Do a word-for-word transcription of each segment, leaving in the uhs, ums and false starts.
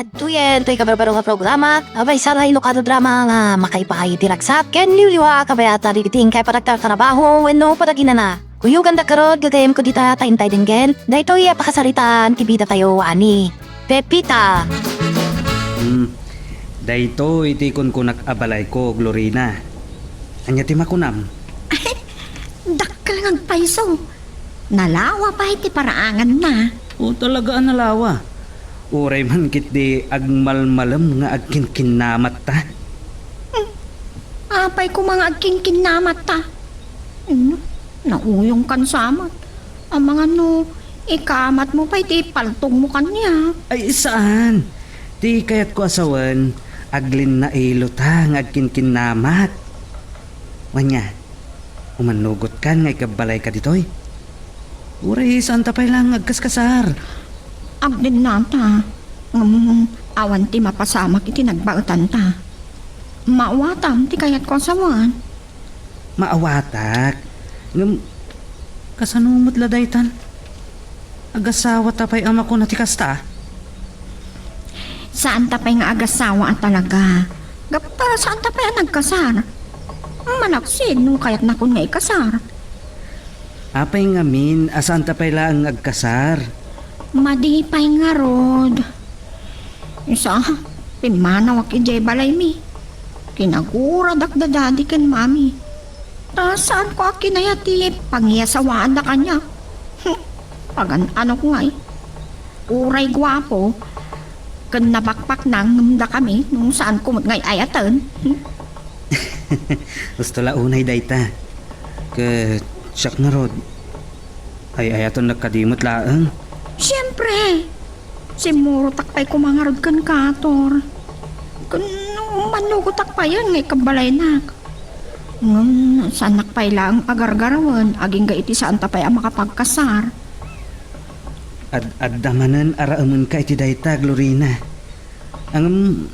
Adtoyen toy kabarbaro nga programa, abay, saray lokal drama nga makaipaay ti ragsak ken liwliwa a kabayatan dagiti inkay panagtatrabaho wenno panaginana. Kuyogandak garud, gagayyemko dita ta intay denggen daytoy a pakasaritaan ti bidatayo a ni Pepita. Hmm, daytoy ti kunkunak a balayko, Glorina. Ania ti makunam? Dakkel nga agpayso. Nalawa pay ti paraanganna. O, talaga a nalawa. Uray man ketdi agmalmalem nga agkinkinnamatta. Hmm. Apay koma nga agkinkinnamatta? Hmm, nauyongkan sa met. Amangan no, ikamatmo pay ti paltogmo kaniak. Ay, saan. Ti kayatko a sawen, aglinnailota nga agkinkinnamat. Wen nga, umannugotkan nga ikabbalayka ditoy? Uray saanta pay laeng nga agkaskasar? Agdennata. Ngem awan ti mapasamak iti nagbaetanta. Maawatam ti kayatko a sawen. Maawatak. Ngem kasano met la daytan? Agasawata pay a makuna ti kasta? Saanta pay nga agasawa a talaga. Gapu ta saanta pay a nagkasar. Manaksid no kayatnakon nga ikasar. Apay ngamin a saanta pay laeng nga agkasar? Madi pay ngarud. Sa, pimmanawak idiay balaymi. Kinaguradak da Daddy ken Mami. Ta saanko a kinaya ti pangiyasawaanda kaniak. Pagan-anok ngay. Uray guapo ken nabakbaknang ngem dakami no saanko met nga ay-ayaten. Husto la unay dayta. Ket siak ngarud, ay-ayatennak kadi met laeng. Siempre! Simmurotak pay koma ngarud kenka, Tor. Ken ummannugotak payen nga ikabbalaynak. Ngem saannak pay laeng a gargarawen agingga iti saanta pay a makapagkasar. Ad-adda manen a raemenka iti dayta, Glorina. Ngem,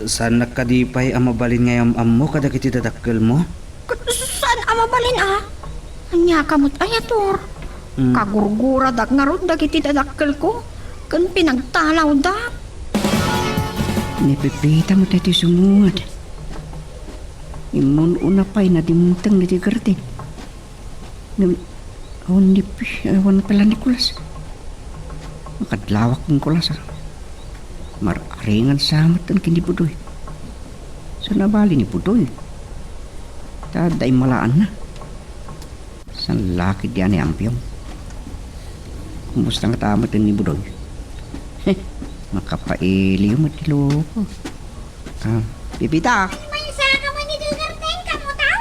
saannak kadi pay a mabalin nga am-ammo kadagiti dadakkelmo? Ket saan a mabalin a? Ania ka met aya, Tor? Hmm. Kagurguradak ngarud dagiti dadakkelko ken pinagtalawda. Ni Pepita met ti sumungad. Immun-una pay nadimteng iti garden. Ngem awan ni Pi-, awan pala ni Nicolas. Makadlawak ni Nicolas, a. Mar-aringan sa met ken ni Budoy. Sa nabali ni Budoy? Ta adda immalaanna. Saan la ketdi a ni Ampiong? Kumusta ngata met ni Budoy? Heh, makapailiw met ti loko. Ah, Pepita! Ay, maysa ka man iti garden, kamutaw?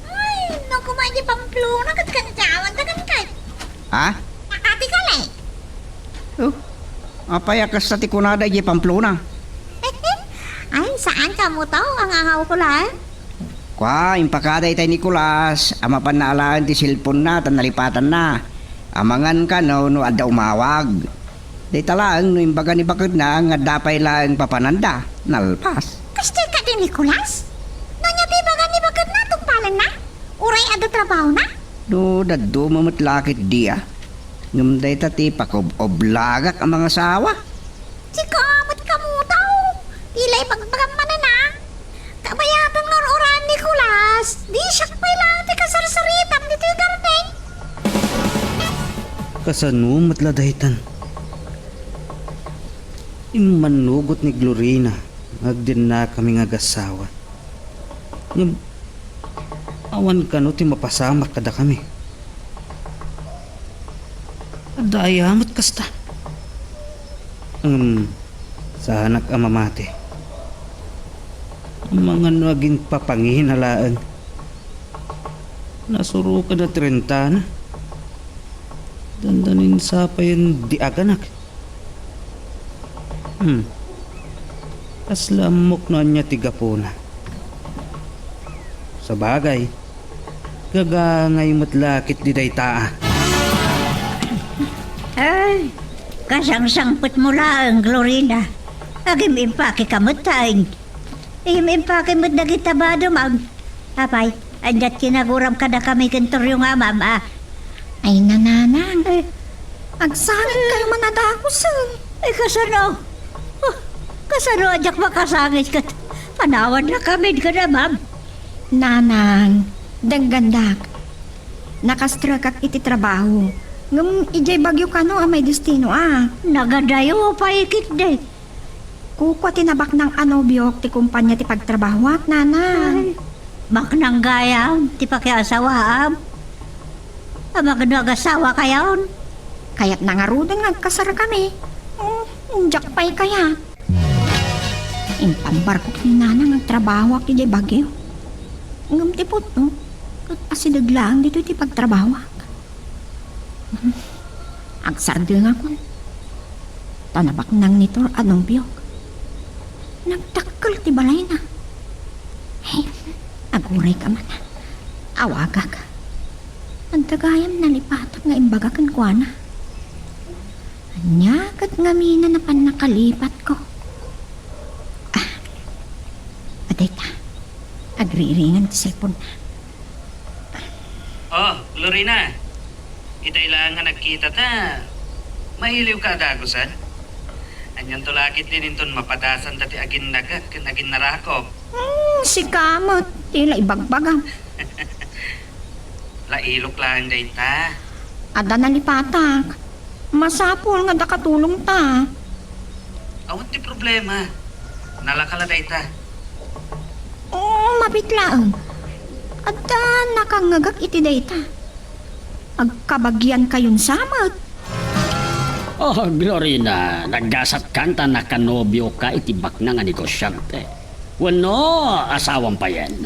Ay, no, koma iti Pamplona, ket kaniawan ta kan kay. Ha? Nakati ka, le? Oh, apay a kasta ti kunada iti Pamplona? Ay, saan, kamutaw, ang angaw ko laeng. Kua, impakada itay Nicolas, a mapanna alaen ti cellphone-na, ta nalipatanna. Amangan kano no adda umawag. Dayta laeng no imbaga ni bakedna nga adda pay laeng papananda, nalpas. Kasta kadi, Nicolas? No ania ti ibaga ni bakedna, tungpalenna? Uray adda trabahona? No dadduma met la ketdi a. Ngem dayta ti pakob-oblagak a mangasawa. Sika met, kamutaw. Ti la ibagbagam manen a. Kabayatan nga ur-uraan, Nicolas. Di siak pay laeng ti kasarsaritam ditoy garden. Kasano met la daytan? Immannugot ni Glorina nga agdennakami nga agasawa. Ngem awan kano ti mapasamak kadakami. Adda aya met kasta? Ngem saanak a mamati. Amangan no aginpapangina laeng. Nasuroken a trenta na. Dandanin sa payen di aganak. Hmm. Kasla ammok no ania ti gapuna. Sabagay, gagangay met la ketdi dayta a. Ay, kasangsangpetmo laeng, Glorina. Agim-impake ka met, ay. Agim-impake met dagita badom, ag-, Apay, aniat kinaguram kadakami ken Toryo nga amam a? Ay, nanang. Eh. Agsangit kayo man a dagusen. Eh, kasano? Oh, Kasano a diak makasangit ket panawannak amin ken amam? Nanang, denggandak. Nakastrekak iti trabaho. Ngem idiay Baguio kano a may destino a. Nagadayo pay ketdi. Kukua ti nabaknang a nobiok ti kompania ti pagtrabahoak, nanang. Ay, baknang gayam ti pakiasawaam. Amangan no agasawakayon. Kayatna ngaruden nga agkasarkami. Hmm, diak pay kayat. Impambarkok ni nanang nga agtrabahoak idiay Baguio. Ngem ti pudno, ket asideg laeng ditoy ti pagtrabahoak. Agsardengakon. Ta nabaknang ni Tor a nobiok. Nagdakkel ti balayna. Hey, aguray ka man. Awagak. Adda gayam nalipatak nga imbaga kenkuana. Ania ket ngamin a napan nakalipatko? Ah, adayta. Agriringan ti cellphone-na. Oh, Lorena. Itay la nga nagkita ta. Mailiw ka a dagusen? Anianto la ketdin inton mapadasanta ti aginnagak ken aginnarakop? Hmm, sika met, ti la ibagbagam. Lailok laeng dayta. Adda nalipatak. Masapul nga adda katulongta. Awan ti problema. Nalaka la dayta. Oo, mabiit laeng. Adda nakangngegak iti dayta. Agkabagiankayon sa met. Oh, Glorina, naggasatkan ta nakanobioka iti baknang a negosyante. Wenno, asawam payen?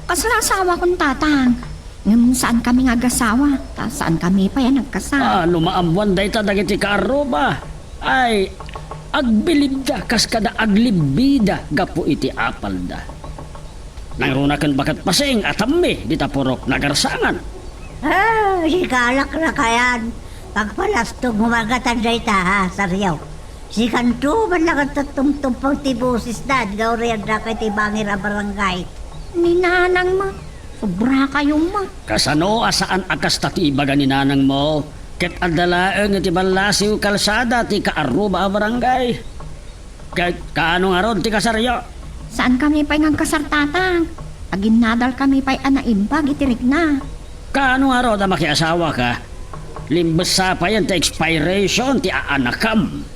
Kasla asawakon, Tatang. Ngem saankami nga agasawa, ta saankami pay a nagkasar. Ah, no maammoan dayta dagiti kaarruba, ay, agbilibda kas kada aglibbida gapu iti apalda. Nangruna ken baket pasing a tammi dita purok nagarsangan. Ah, sikalak na kayan. Pagpalastog mo magatan dayta, ha, Sario. Sikanto man laeng tumtumpong ti bosesda, adda uray adda kay ti bangir a barangay. Ni nanang mo, sobra kayo mo. Kasano a saan a kasta ti ibaga ni nanang mo? Ket adda laeng iti ballasiw kalsada ti kaarruba a barangay. Ket kaano ngarud ti kasaryo? Saankami pay nga agkasar, Tatang. Aginnadalkami pay a naimbag iti rikna. Kaano ngarud a makiasawaka? Limbes sa payen ti expiration ti aanakam.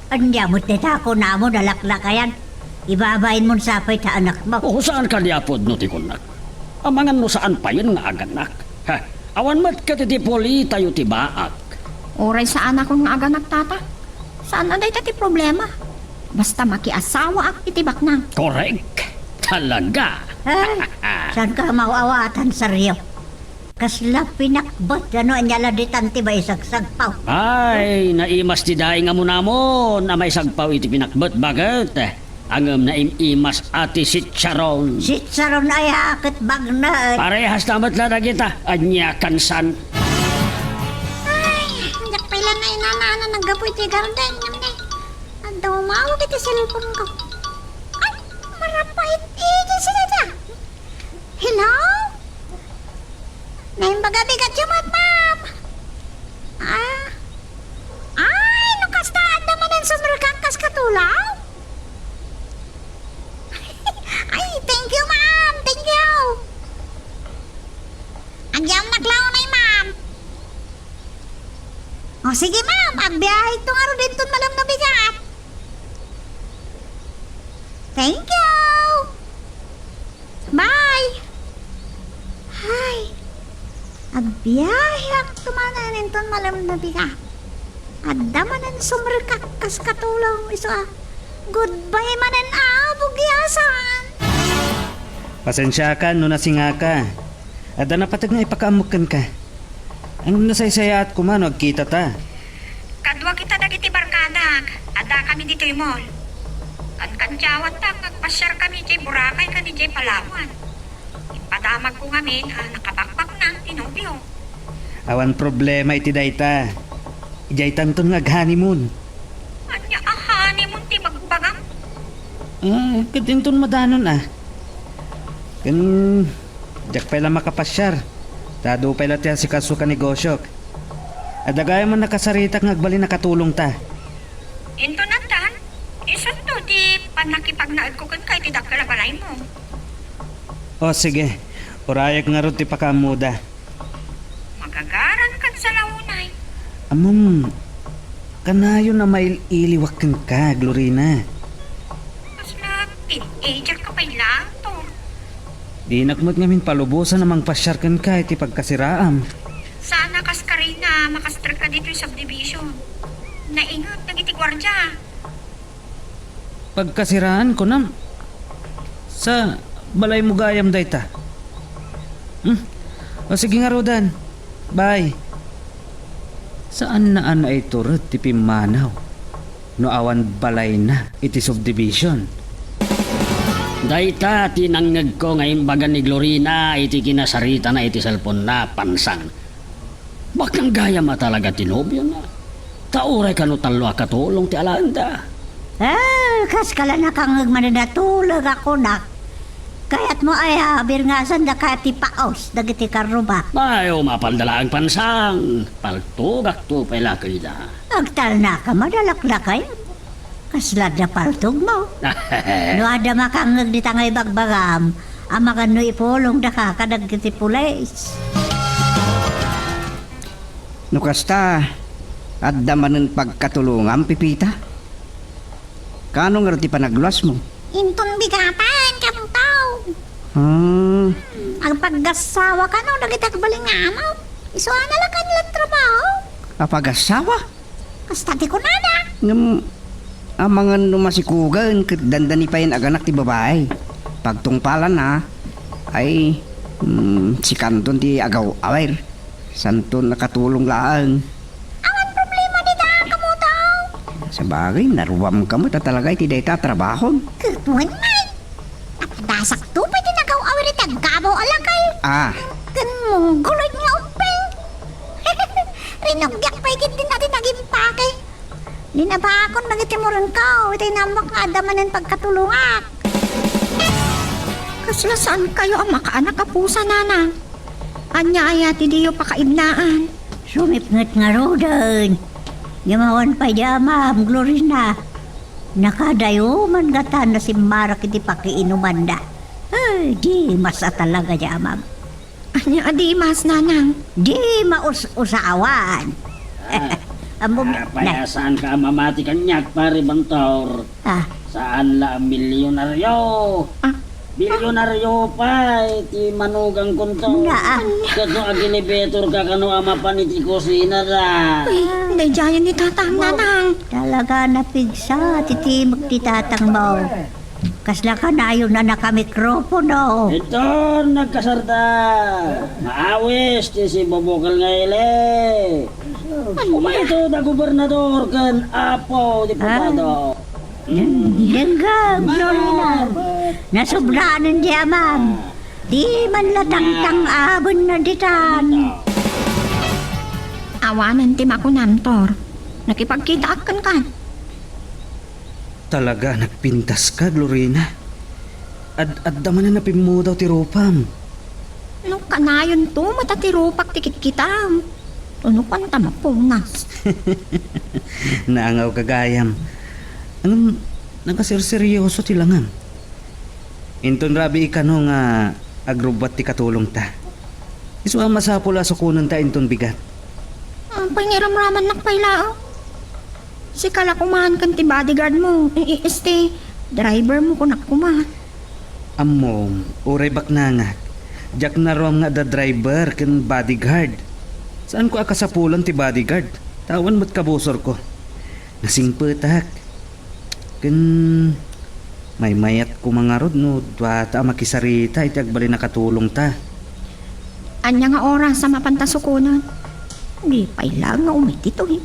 Ania met dayta kunam a laklakayan? Ibabain mon sa pay ta anakmo. Oh, saan kadi a pudno ti kunak? Amangan no saan payen nga aganak. Ha, awan met ket iti pulitayo ti baak. Uray saanakon nga aganak, Tata. Saan a dayta ti problema. Basta makiasawaak iti baknang. Korek. Talaga. Ay, saanka maaw-awatan, Sario? Kasla pinakbet, ano, ania la ditan ti maisagsapaw? Ay, naimas ti daing a munamon a maisagpaw iti pinakbet, baket? Ngem naim-imas a ti sitsaron. Sitsaron aya ket bagnaen. Parehas ta met la dagita. Ania kansan? Ay, diak pay la nainananan a naggapu iti garden, ngem ne, adda umawag iti cellphone ko. Ay, marapait iti sinita. Hello? Naimbag a bigat ya met, ma'am. Ah. Ay, no kasta, adda manen sumrekak kas katulaw? Ay, thank you, ma'am. Thank you. Agyamnak la unay, ma'am. O, sige, ma'am. Agbiahekto ngarud inton malem no bigat. Thank you. Bye. Ay, agbiaheakto manen inton malem no bigat. Adda manen sumrekak kas katulaw isu a. Goodbye manen a, bugiasan. Pasensiakan no nasingaka. Adda napateg nga ipakaammok kenka. Ang nasaysayaat koma no agkitata. Kadua kita dagiti barkadak. Addakami ditoy mall. Kankandiawantak nga agpasiarkami idiay Boracay ken idiay Palawan. Impadamagko ngamin a nakabakbaknang ti nobio. Awan problema iti dayta. Idiaytanton nga ag-honeymoon. Ania a honeymoon ti bagbagam? Ah, ket inton madanon a. Ken diak pay la makapasiar. Ta adu pay la ti asikaso ka negosiok. Adda gayam a nakasaritak nga agbalin a katulongta. Inton addan, isunto ti Pannakipagnaedko kenka iti dakkel a balaymo. O, sige. Urayek ngarud ti pakaammoda. Magagaran kan sa launay. Ammom, kanayon a mail-iliwak kenka, Glorina. Kasla teenager ka pay laeng, Tor. Dinak met ngamin palubosan a mangpasiar kenka iti pagkasiraam. Saan a kas karina, makastrek ka ditoy subdivision. Nainget dagiti guardia. Pagkasiraan, kunam? Sa balaymo gayam dayta? Hmm? O, sige ngaruden. Bye. Saanna a naitured ti pimmanaw no awan balayna iti subdivision. Dayta ti nangngegko nga imbaga ni Glorina iti kinasaritana iti cellphone-na, Pansang. Baknang gayam a talaga ti nobiona. Ta uray kano tallo a katulong ti alaenda. Ah, kas kala nakangngeg manen a tuleg a kunak. Kayatmo aya a birngasandaka ti paos dagiti karruba? Ay, o, mapanda laeng, Pansang. Paltogakto pay la kenka. Agtalnaka, madalaklakay. Kasla adda paltogmo. No adda makangngeg dita nga ibagbagam, amangan no ipulongdaka kadagiti pulis. No kasta, adda manen pagkatulongam, Pepita? Kano ngarud ti panagluasmo? Inton bigatan, kamtaw. Ah. Agpaggassawa kano dagiti agbalin nga amam. Isu a nalakan la trabaho. Apaggassawa? Kasta ti kunana. Ngem, amangan no masikugen ket dandani payen aganak ti babai. Pagtungpalanna, ay, mm, sikanton ti agaw-awir. Santon nakatulong laeng. Awan problema dita, kamtaw. Sabagay, naruamka met a talaga iti dayta a trabahom. Ket wen man. Napadasak to pay ti nagaw-awir iti aggabaw a lakay. Ah. Ken mungguloy nga ubbing. Rinugyak pay ketdin a ti nagimpake. Linabakon dagiti murengko iti inamok nga adda manen pagkatulongak. Kasla saankayo a makaanak a pusa, nanang? Ania aya ti diyo pakaibnaan? Sumipnget ngaruden. Ngem awan pay di amam, Glorina. Nakadayoman ngata nasimmarak iti pakiinumanda. Ay, dimas a talaga di amam. Ania a dimas, nanang? Di maus-usawan. Ah. Ammom, ah, na- pay, saanka a mamati kaniak, Pare Bantor. Ah. Saan la a milyonaryo. Ah. Milyonaryo pay ti manugangkonto. Naa. Ket no agelevatorka kano a mapan iti kusinada. Ay, daydiayen ni tatang, nanang. Talaga napigsa ti timek ti tatangmo. Kasla kanayon a nakamikropono. Inton nagkasarda, maawis ti sibubukel nga ili. Ano ba ito, da gobernador ken apo ti poblado? Dengga, Glorina. Nasubraan di amam. Di man la tangtang-aben na ditan. Awanen ti makunam, Tor. Nakipagkitaak kenka. Talaga a nagpintaska, Glorina. Ad-adda manen a pimmudaw ti rupam. No kanayonto met a ti rupak ti kitkitam. Ono kanta mapunas. Naangaw gagayam. Ngem nakaserseryoso ti langam. Inton rabii kano nga agrubbuat ti katulongta. Isu a masapul a sukonenta inton bigat. Apay nga iramramannak pay laeng? Sika la koma ken ti bodyguard mo. I-, i-, este, driver mo kunak koma. Ammom, uray baknangak, diak naruam nga adda driver ken bodyguard. Saanko a kasapulan ti bodyguard, ta awan met kabusorko. Nasingpetak. Ken maymayat koma ngarud no duata a makisarita iti agbalin a katulongta. Ania nga oras a mapanta sukonen? Di pay laeng nga umay ditoy.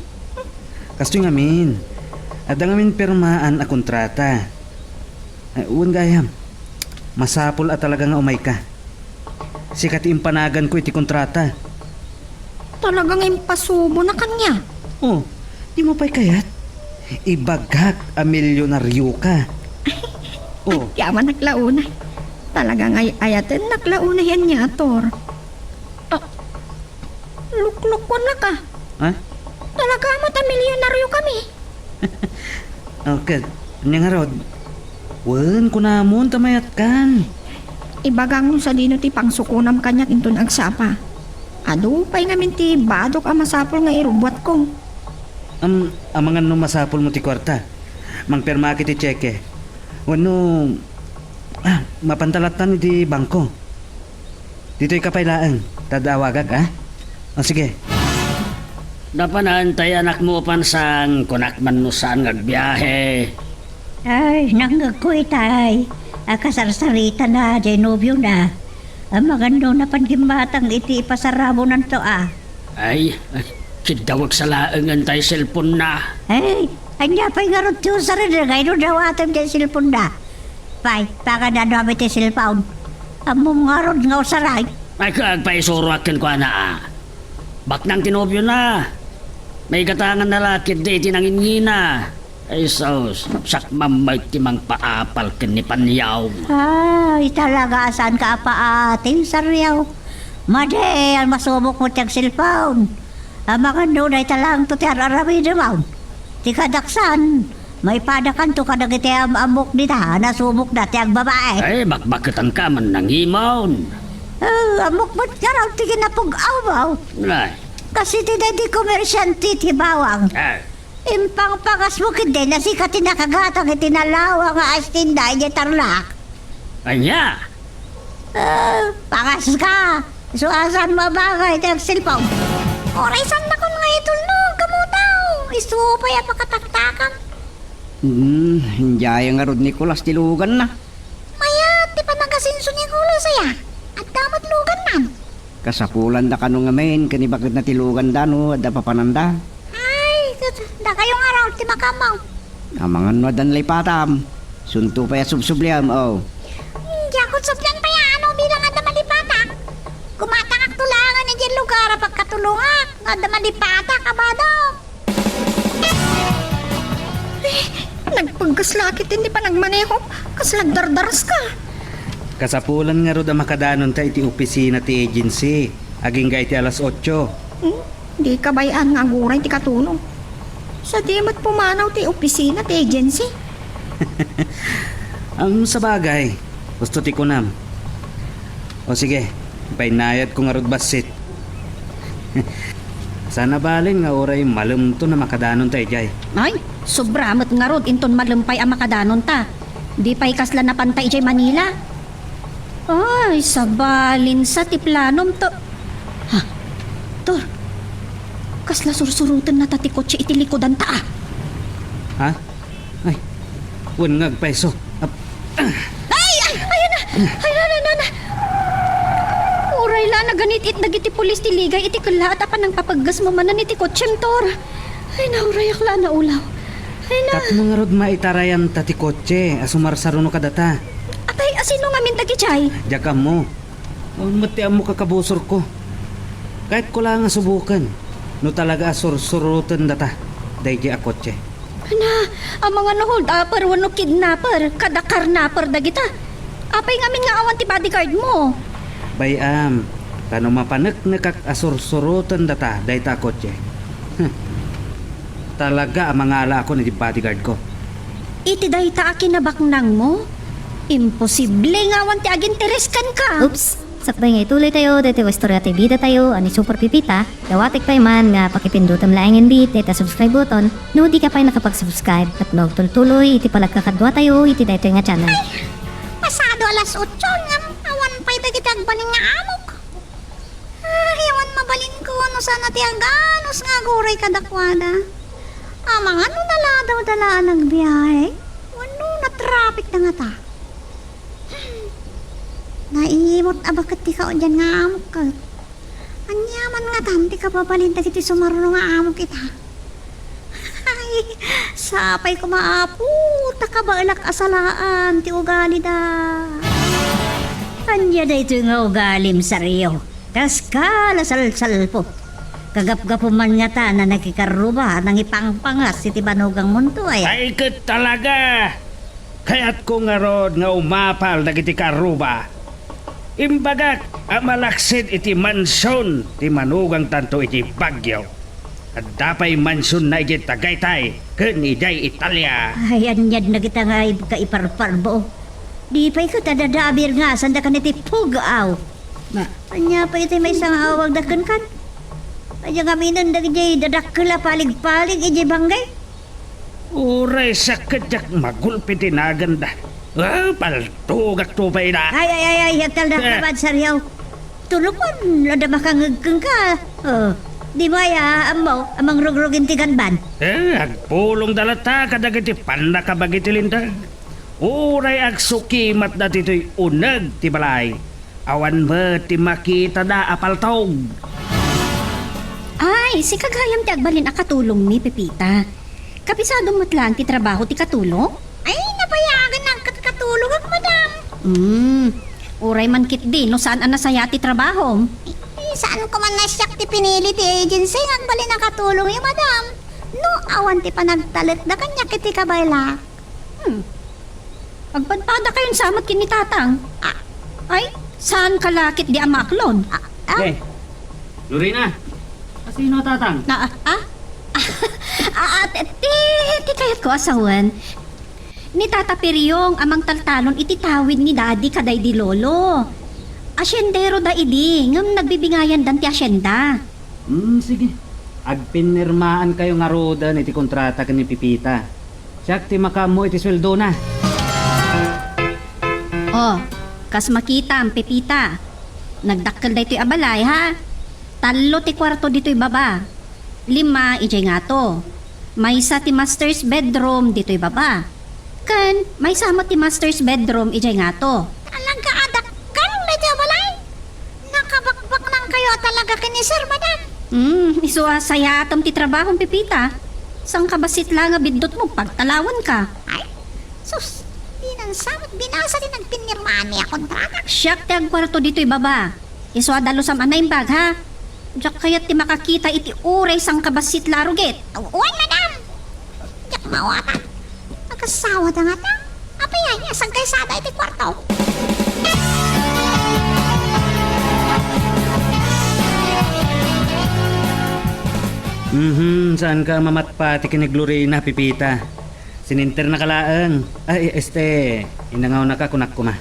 Kastoy ngamin, adda ngamin pirmaan a kontrata. Eh, wen gayam, masapul a talaga nga umayka. Sika ti impanaganko iti kontrata. Talaga nga impasubo na kaniak. Oh, dimo pay kayat? Ibagak a milyonaryo ka. Oh. Agyamanak la unay. Talaga nga ay-ayatennak la unay ania, Tor. Ah, luklukon la ka. Ha? Talaga met a milyonaryo kami. Oh, ket, ania ngarud? Wen, kunamon ta mayatkan. Ibagam no sadino ti pangsukonam kaniak inton agsapa. Adu pay ngamin ti badok a masapul nga irubbuatko. Am, amangan no masapulmo ti kuarta. Mangpirmaak iti tseke. Wenno, ah, mapanta lattan iti bangko. Ditoy ka pay laeng, ta ad-awagak, a? O, sige. Napanan tay anakmo, Pansang, kunak man no saan nga agbiahe. Ay, nangngegko itay a kasarsaritana jay nobiona. Amangan no napan gimmatang iti ipasarabonanto a. Ay, ay, kiddawek sa laengen tay cellphone na. Ay, ania pay ngarud ti usarina nga ino dawatem ti cellphone na? Pay, pakadanuam iti cellphone. Ammom ngarud nga usaray? Ay, ka, agpaisuroak kenkuana a. Baknang ti nobio na. Maigatangan na la ketdi iti nangingina. Ay, sus, sakmam met ti mangpaapal ken ni Panyaw. Ay, talaga a saanka a paating, Sariaw. Madi a masubok mo ti agcellphone. Amangan no dayta laengto ti ar-aramidem. Ti kadaksan, maipadakanto kadagiti am-ammok dita a nasubokda ti agbabae. Ay, bakbaketanka man nangimon. Ah, ammok met ngarud ti kinapug-awmo. Ay. Kas iti daydi komersiante ti bawang. Ay. Impangpangasmo ketdi a sika ti nakagatang iti nalawa nga astinda idiay Tarlac. Ania? Ah, pangaska! Isu a saanmo a bagay ti agcellphone. Uray saannakon nga itulnog, kamutaw! Isu pay a pakataktakam. Hmm, diay ngarud Nicolas ti luganna. Mayat ti panagasinso ni Nicolas aya. Adda met lugannan. Kasapulanda kano ngamin ken ibaketna ti luganda no adda papananda. Ay, ket dakayo ngarud ti makaammo. Amangan no addan laipatam. Sunto pay a subsubliam, o. Hmm, diak subsublian pay a no bilang adda malipatak. Gumatangakto laengen idiay lugar a pagkatulongak no adda malipatak a badok. Eh, nagpaggas la ketdi ti panagmaneho, kasla dardaraska. Kasapulan ngarud a makadanonta iti opisina ti agency, agingga iti alas otso. Hmm? Dika bay-an nga aguray ti katulong. Sadi met pumanaw ti opisina ti agency. Am, sabagay, husto ti kunam. O sige, painayatko ngarud bassit. Saan a balin nga uray malemton a makadanonta idiay. Ay, sobra met ngarud inton malem pay a makadanonta. Di pay kasla napanta idiay Manila. Ay, sabalinsa ti planom to. Ha? Tor, kasla sursurotennata ti kotse iti likudanta a. Ha? Ay, wen nga agpayso. Ap-, Ay, ay, ayan na. Ay, na, na, na, na. Uray la naganit-it dagiti pulis ti ligay iti kellaat a panangpapaggasmo manen iti kotsem, Tor. Ay, naurayak la a naulaw. Ay, na. Tapno ngarud maitarayanta ti kotse a sumarsaruno kadata. Apay, asino ngamin dagidiay? Diak ammo. Awan met ti ammok a kabusorko. Kayatko la nga subuken no talaga a sursurotendata daydiay a kotse. Ana, amangan no hold-upper wenno kidnapper, kada karnapper dagita. Apay ngamin nga awan ti bodyguard mo? Bay-am, ta no mapaneknekak a sursurotendata dayta a kotse. Huh. Talaga a mangalaakon iti bodyguard ko. Iti dayta a kinabaknangmo? Imposible nga awan ti aginteres kenka. Oops! Sakbay nga ituloytayo daytoy nga istorya ti bidatayo a ni Super Pipita, dawatek pay man nga pakipindutem laengen dayta subscribe button no dika pay nakapag-subscribe tapno agtultuloy iti panagkakaduatayo iti daytoy nga channel. Ay, pasado alas otso ngem awan pay dagiti agbalin nga amok. Ay, awan mabalinko no saan a ti aganus nga aguray kadakuada. Amangan no naladawda la a nagbiahe wenno natrapikda ngata. Hmm. Naimot a baket ti kaudian nga amok ket. Ania man ngatan ti kababalin dagiti sumaruno nga amok ita? Ay, sapay koma, Apo, ta kabaelak a salaan ti ugalida. Ania daytoy nga ugalim, Sario? Kaska la salsalpo. Kagapgapu man ngata a nakikarruba a nangipangpangas iti banogangmonto, ay. Ay, ket talaga! Kayatko ngarud nga umapal dagiti karruba. Imbagak a malaksid iti mansion ti manugangtanto iti Baguio. Adda pay mansionna idiay Tagaytay ken idiay Italia. Ay, anian na kita nga ay kaiparparbo. Di pay ket adda a birngasan da kaniti pug-aw. Na. Ania pay itay maysa nga awagda kenkan? Ania ngamin dagiti dadakkel a paligpalig idiay Bangkay? Uray sakit diak magulpi ti naganda. Ah, paltugak to pay na. Ay, ay, ay, ay, agtalda. Eh. Ka, Bad Sariaw. Tulopon, adda makangeg kenka. Oh, di mo aya, ammo, a mangrugrugi ti ganban. Eh, agpulongda latta kadagiti pannakabagi ti linteg. Uray agsukimatda ditoy uneg ti balay. Awan met ti makitada a paltog. Ay, sika gayam ti agbalin a katulongmi, Pepita. Kabisado met laeng ti trabaho ti katulong? Ay, nabayagan ket katulongak, madam. Hmm, uray man ketdi no saan a nasayaat ti trabahom. Eh, saan ko man a siak ti pinili ti agency nga agbalin a katulongyo, madam. No awan ti panagtalekda kaniak iti kabaylak. Hmm. Agpadpadakayon sa met ken ni Tatang. Ah. Ay, saanka la ketdi a maaklon? Ah, ah. Eh, Lorena, asino a Tatang? Na, ah, ah? Ah, ah, ti, ti, ti kayatko a sawen. Ni Tata Piryong a mangtaltalon iti tawid ni Daddy kadaydi Lolo. Asyendero da idi, ngem nagbibingayandan ti asyenda. Hmm, sige. Agpinirmaankayo ngaruden iti kontrata ken ni Pepita. Siak ti makaammo iti sueldona. Oh, kas makitam, Pepita. Nagdakkel daytoy a balay, ha? Tallo ti kuarto ditoy baba. Lima idiay ngato. Maysa ti master's bedroom ditoy baba. Ken maysa met ti master's bedroom idiay ngato. Talaga a dakkel daytoy a balay? Nakabakbaknangkayo a talaga ken ni Sir, Madam. Hmm, isu a sayaatem ti trabahom, Pepita. Sangkabassit la nga biddutmo, pagtalawenka. Ay, sus, dinan sa met binasa ti nagpinirmaanmi a kontrata. Siak ti agkuarto ditoy baba. Isu a dalusam a naimbag, ha? Diak kayat ti makakita iti uray sangkabassit la a rugit. Wen, madam. Diak maawatan. Agasawada ngata. Apay aya a sagkaysada iti kuarto? Mhm, saanka a mamatpati ken ni Glorina, Pepita. Sininternaka laeng. Ay, este, inangawnaka kunak koma.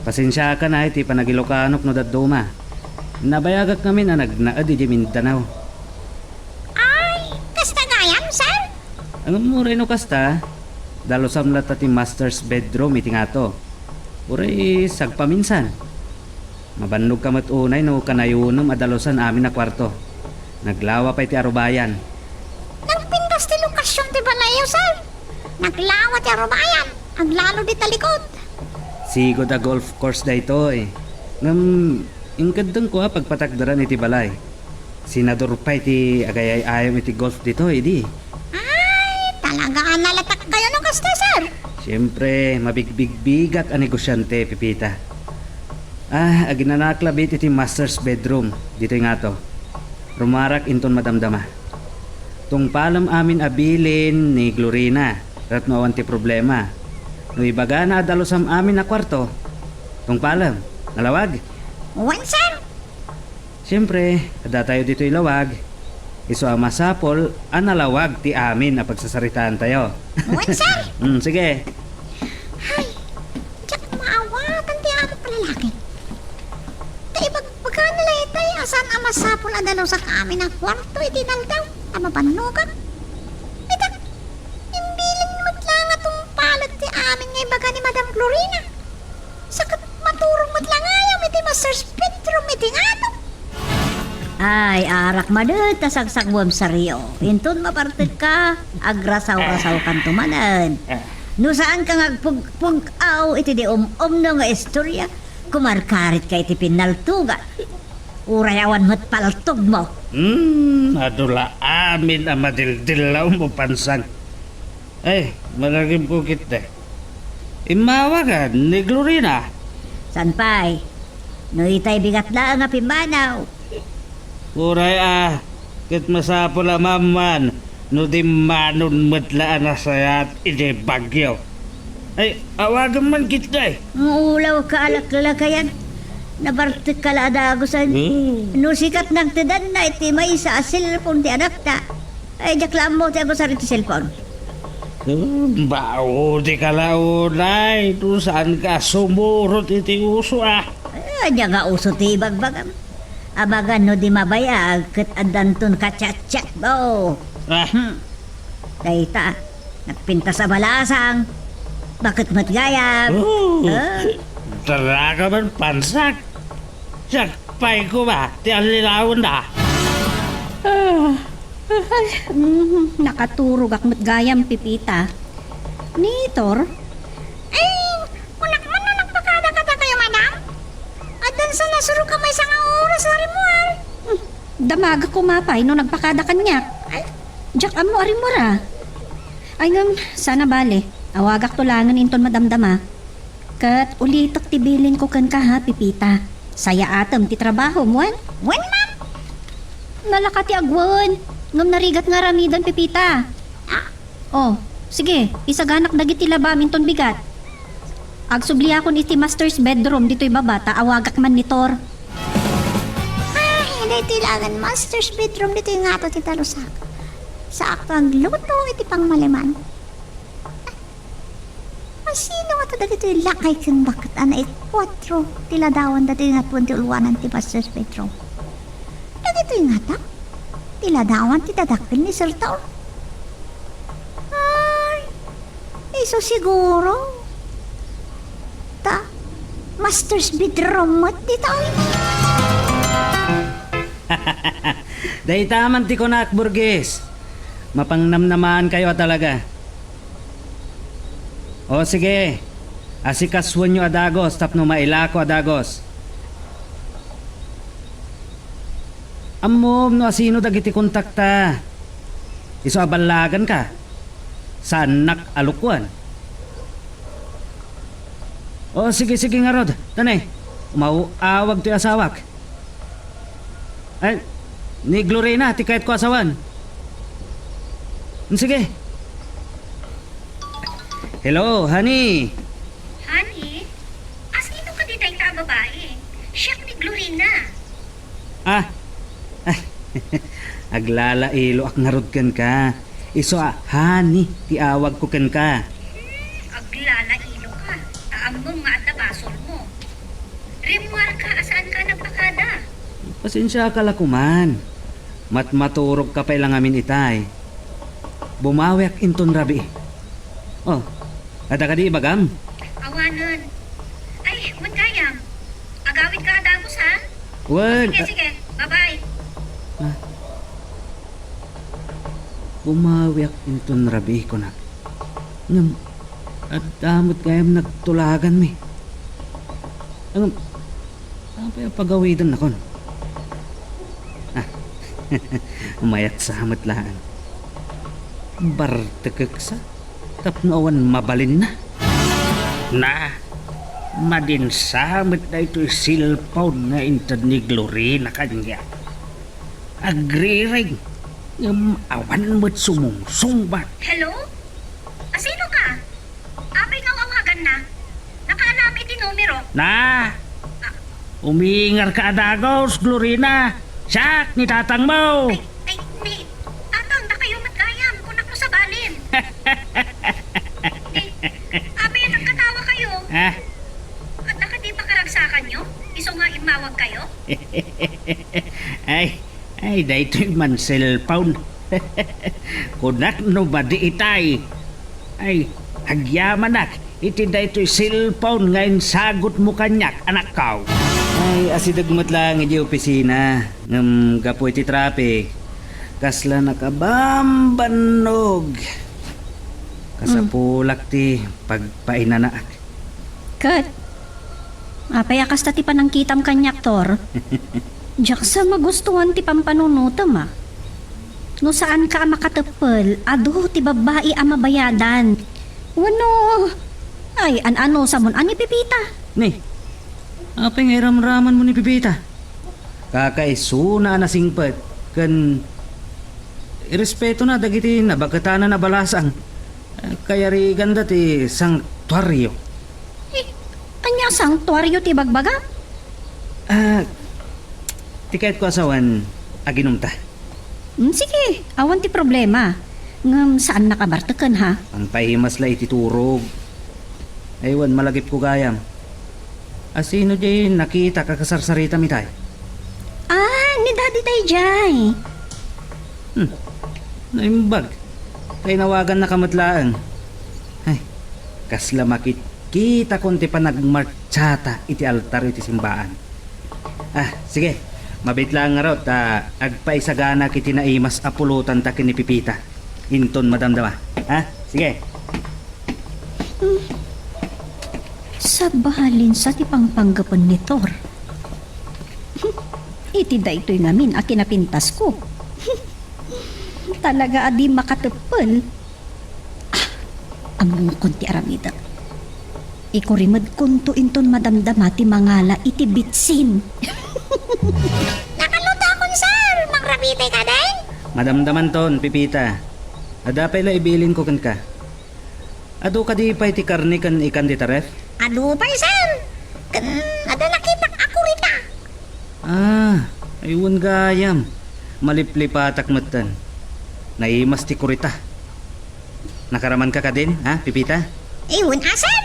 Pasensiakan iti panagilokanok no dadduma. Nabayagak ngamin a nagnaed idiay Mindanao. Ay, kasta gayam, sir? Ngem uray no kasta, dalusam latta ti master's bedroom iti ngato. Uray sagpaminsan. Mabannogka met unay no kanayonem a dalusan amin a kuarto. Naglawa pay ti arubayan. Nagpintas ti lokasion ti balayyo, sir. Naglawa ti arubayan. Aglalo di talikod. Sigud a golf course daytoy. Ngem, inkeddengko a pagpatakderan iti balay. Senador pay ti agay-ayam iti golf ditoy, di? Ay, talaga a nalatakkayo no kasta, sir. Siempre, mabigbigbigak a negosiante, Pepita. Ah, aginanaak labi iti master's bedroom, ditoy ngato. Rumarak inton madamdama. Tungpalem amin a bilin ni Glorina, ket no awan ti problema. No ibagana a dalusam amin a kuarto, tungpalem, nalawag? Wen, sir. Siempre, adda tayo ditoy lawag. Isu a masapul a nalawag ti amin a pagsasaritaantayo. Wen, sir. Hmm, sige. Ay, diak maawatan ti amok a lalaki. Ta ibagbagana layta a saan a masapul a dalusak amin a kuarto iti inaldaw ta mabannogak. Ita, imbilin met la nga tungpalet ti amin nga ibaga ni Madam Glorina. Sa ket maturog met la gayam iti master's bedroom iti ngato. Ay, arak manen ta sagsagwem, Sario. Inton mapartekka, agrasaw-rasawkanto manen. No saanka nga agpugpug-aw iti di um-umno nga istorya, kumarkaritka iti pinnaltugan. Uray awan met paltogmo. Hmm, adu la amin a madildillawmo, Pansang. Ay, malagipko ketdi. Immawagan ni Glorina. Saan pay? No itay bigat laeng a pimmanaw. Uray a, ket masapul a maammoan no dimmanon met la a nasayaat idiay Baguio. Ay, awagem man ketdi. Nga ulaw ka a laklakayan. Nabartek ka la a dagus, ay. Hmm. No sika ti nagtedanna iti maysa a cellphone ti anakta, ay, diak la ammo ti agusar iti cellphone. Hmm, baudi ka la unay, no saan ka sumurot iti uso, ah. Ay, ania nga uso ti ibagbagam? Amangan no di mabayag ket addanton ka-chat-chat mo. Ah. Hmm. Dayta, nagpintas a balasang. Bakit met gayam? Oh, ah. Dara ka man pansak. Siak pay koma ti allilawenda. Ah, ay, mm, nakaturogak met gayam, Pepita. Ni Tor? Ay, kunak man no nagpakada kadakayo, madam? Addan sa nasurok a maysa nga oras nga rimmuar. Hmm, damagek koma pay no nagpakada kaniak. Ay, diak ammo a rimmuar a. Ay ngem, saan a bale. Awagakto laengen inton madamdama. Ket ulitek ti bilinko kenka ha, Pepita. Sayaatem ti trabahom, wen? Wen, ma'am. Nalaka ti agwen. Ngem narigat nga aramiden, Pepita. Ah? Oh, sige, isaganak dagiti labam inton bigat. Agsubliakon iti master's bedroom ditoy baba ta awagak man ni Tor. Ay, daytoy laengen master's bedroom ditoy ngato ti talusak. Saakto agluto iti pangmaliman. Asino ngata dagitoy lakay ken baket a naikuatro ti ladawan datoy nga adu ti ulwanan ti master's bedroom? Dagitoy ngata ti ladawan ti dadakkel ni Sir Tor? Ay, isu siguro. Ta, master's bedroom met ditoy. Dayta man ti kunak, Burgis. Mapangnamnamaankayo a talaga. O sige, asikasuenyo a dagus tapno mailako a dagus. Ammom no asino dagiti kontakta. Isu a ballaganka. Saannak a lukuan. O sige, sige ngarud. Tane, umaw-awag toy asawak. Ay, ni Glorina ti kayatko a sawen. Sige. Hello, honey. Honey? Asino kadi dayta a babai? Siak ni Glorina. Ah. Aglalailoak ngarud kenka. Isu a honey ti awagko kenka. Hmm, aglalailoka. Ta ammom nga adda basolmo. Rimmuarka a saanka a nagpakada. Pasensiaka la koman. Matmaturogka pay la ngamin itay. Bumawiak inton rabii. Oh, adda kadi ibagam? Awanen. Ay, wen gayam. Agawidka a dagus, ha? Wen, sige, ah, sige. Bye-bye. Ah. Bumawiak inton rabii, kunak. Ngem, adda met gayam nagtulaganmi. Ngem, apay a pagawidennakon? Ah, mayat sa met laeng. Bartekek sa, tapno awan mabalinna. Na, madin sa met daytoy cellphone nga inted ni Glorina kaniak. Agriring, ngem awan met sumungsungbat. Hello? Asino ka? Apay nga awaganna? Nakaalam iti numero. Na! Ah. Umingarka a dagus, Glorina. Siak ni tatangmo. Ay, ay, ni, tatang, dakayo met gayam, kunak no sabalin. Ni, apay a nagkatawakayo? Ah? Adda kadi pakaragsakanyo? Isu nga immawagkayo? Ay, ay, daytoy man cellphone. Kunak no madi itay. Ay, agyamanak iti daytoy cellphone nga insagutmo kaniak, anakko. Ay, asideg met laeng idiay opisina. Ngem gapu iti traffic, kasla nakabambannog. Kasapulak ti pagpainanaak. Ket, apay a kasta ti panangkitam kaniak, Tor? Diak sa magustuhan ti pampanunotem, a. No saanka a makateppel, adu ti babbai a mabayadan. Wenno, ay, an-anusamon a ni Pepita? Ni, apay nga iramramanmo ni Pepita? Kakaisuna a nasingpet ken irespetona dagiti nabaketana a balasang. Kayariganda ti sangtuario. Eh, ania a sangtuario ti ibagbaga? Ah, ti kayatko a sawen, aginumta. Mm, sige, awan ti problema. Ngem saan nakabarteken, ha? Ang paimas la iti turog. Aywan, malagipko gayam. Asino diay nakita a kasarsaritam itay? Ah, ni Daddy tay diay. Hmm, naimbag. Tay nawagannaka met laeng. Ay, kasla makitkitakon ti panagmartsa ta iti altar iti simbaan. Ah, sige. Mabiit laeng ngarud ta agpaisaganak iti naimas a pulotanta ken ni Pipita. Inton madamdama. Ha? Sige. Hmm. Sabalinsa ti pangpanggapen ni Tor. Iti daytoy ngamin a kinapintasko. Talaga a di makateppel. Ah, ammokon ti aramidek. Ikurimedkonto inton madamdama ti mangala iti bitsin. Nakalutoakon, sir. Mangrabitek kadi? Madamdamanton, Pipita. Adda pay la ibilinko kenka. Adu kadi pay ti karne ken ikan dita ref? Adu pay, sir. Ken adda nakitak a kurita. Ah, ay wen gayam. Maliplipatak metten. Naimas ti kurita. Nakaramanka kadin, ha, Pipita? Ay wen a, sir.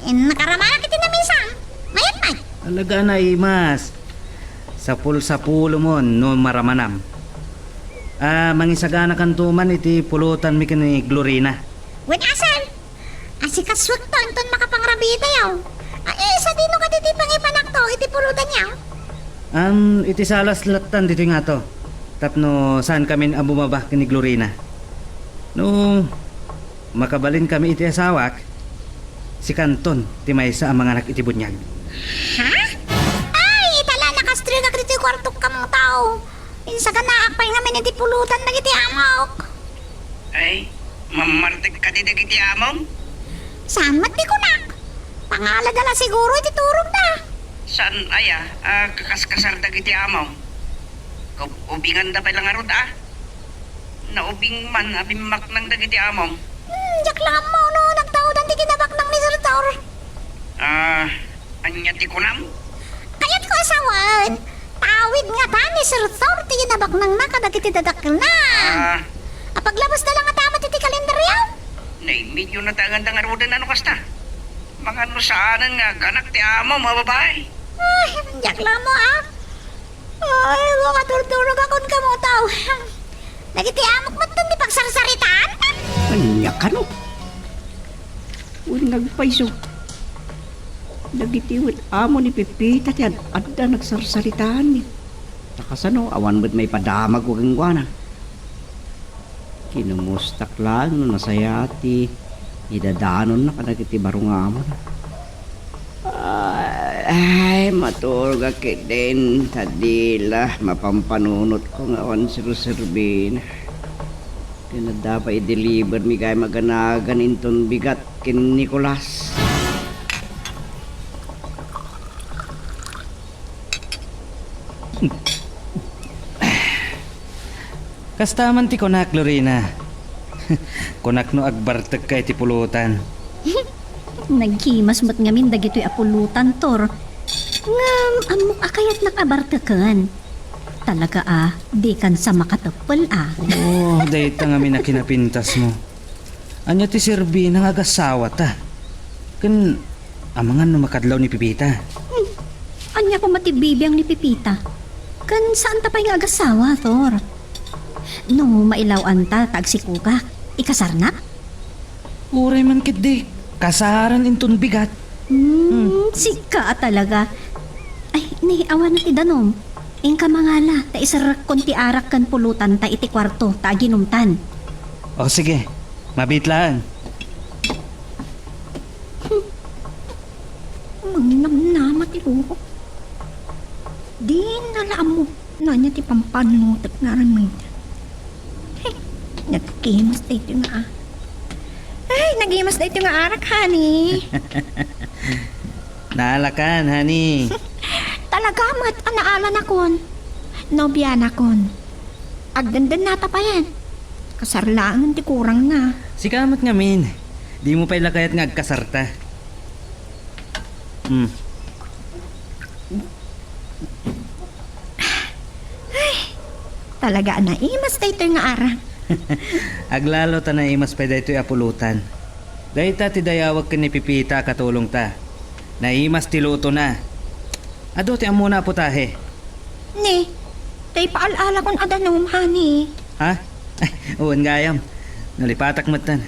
Eh, nakaramanak iti naminsang. Mayat met. Talaga a naimas. Sapul-sapulomon no maramanam. Ah, mangisaganakanto man iti pulotanmi ken ni Glorina. Wen a, sir. Asikasuekto inton makapangrabiitayo. Ay, sadino kadi ti pangipanakto iti pulotanyo? Am, iti salas lattan ditoy ngato. Tapno saankamin a bumaba ken ni Glorina. No makabalinkami iti asawak, sikanton ti maysa a manganak iti buniag. Ha? Ay, ita la, nakastrigak ditoy kuartok, kamutaw. Insaganaak pay ngamin iti pulotan dagiti amok. Ay, mammartek kadi dagiti amom? Saan met ti kunak? Pangalada la siguro iti turogda. Saan aya a kakaskasar dagiti amom? Ub-, ubinganda pay la ngarud, a? Naubing man a bimmaknang dagiti amom. Hmm, diak la ammo no nagtaudan ti kinabaknang ni Sir Tor. Ah, ania ti kunam? Kayatko a sawen, tawid ngata ni Sir Tor ti kinabaknangna kadagiti dadakkelna. Ah. Apaglabasda la ngata met iti kalendaryo? Nay, medyo natanganda ngaruden a no kasta. Mangano saanen nga agkanak ti amom a babai? Ay, diak la ammo, a. Ay, makaturturogakon, kamutaw. Dagiti amok metten ti pagsarsaritaan? Ania kano? Wen nga agpayso, dagiti wen amo ni Pepita ti ad-adda nagsarsaritaanmi. Ta kasano, awan met maipadamagko kenkuana. Kinamustak laeng no nasayaat ti idadanonna kadagiti baro nga amona. Ay, maturogak ketdin, ta di la mapampanunotko nga awan serserbina. Ken adda pay i-delivermi gayam aganagan inton bigat ken Nicolas. Kasta man ti kunak, Lorena. Kunak no agbartekka iti pulutan. Nagkimas met ngamin dagitoy a pulutan, Tor. Ngem ammok a kayatnak a barteken. Talaga a, dikan sa makateppel a. Oh, dayta ngamin a kinapintasmo. Ania ti serbina nga agasawata? Ken amangan no makadlaw ni Pepita? Hmm. Ania koma ti bibiang ni Pepita? Ken saanta pay nga agasawa, Tor. No mailaw-anta ta agsikogak, ikasarnak? Uray man ketdi, kasaran inton bigat. Hmm, hmm. Sika a talaga. Ay, ni, awan ti danum. Inka mangala, ta iserrekkon ti arak ken pulotanta iti kuarto ta aginumtan. O, sige. Mabiit laeng. Hmm. Mangnamnama ti buhok. Dina la ammo no ania ti pampanunotek nga aramid. Hey, nagkimas daytoy nga a-, ay, nagimas daytoy nga arak, honey. Naalakan, honey. Talaga met a naalanakon. Nobianakon. Agdendennata payen. Kasar laengen ti kurangna. Sika met ngamin. Dimo pay la kayat nga agkasarta. Hmm. Talaga a naimas daytoy nga arak. Aglalo ta naimas pay daytoy a pulutan. Dayta ti dayawek ken ni Pipita a katulongta. Naimas ti lutona. Adu ti ammona a putahe. Ni, tay paal-alakon a danum, honey. Ha? Ay, wen gayam. Nalipatak metten.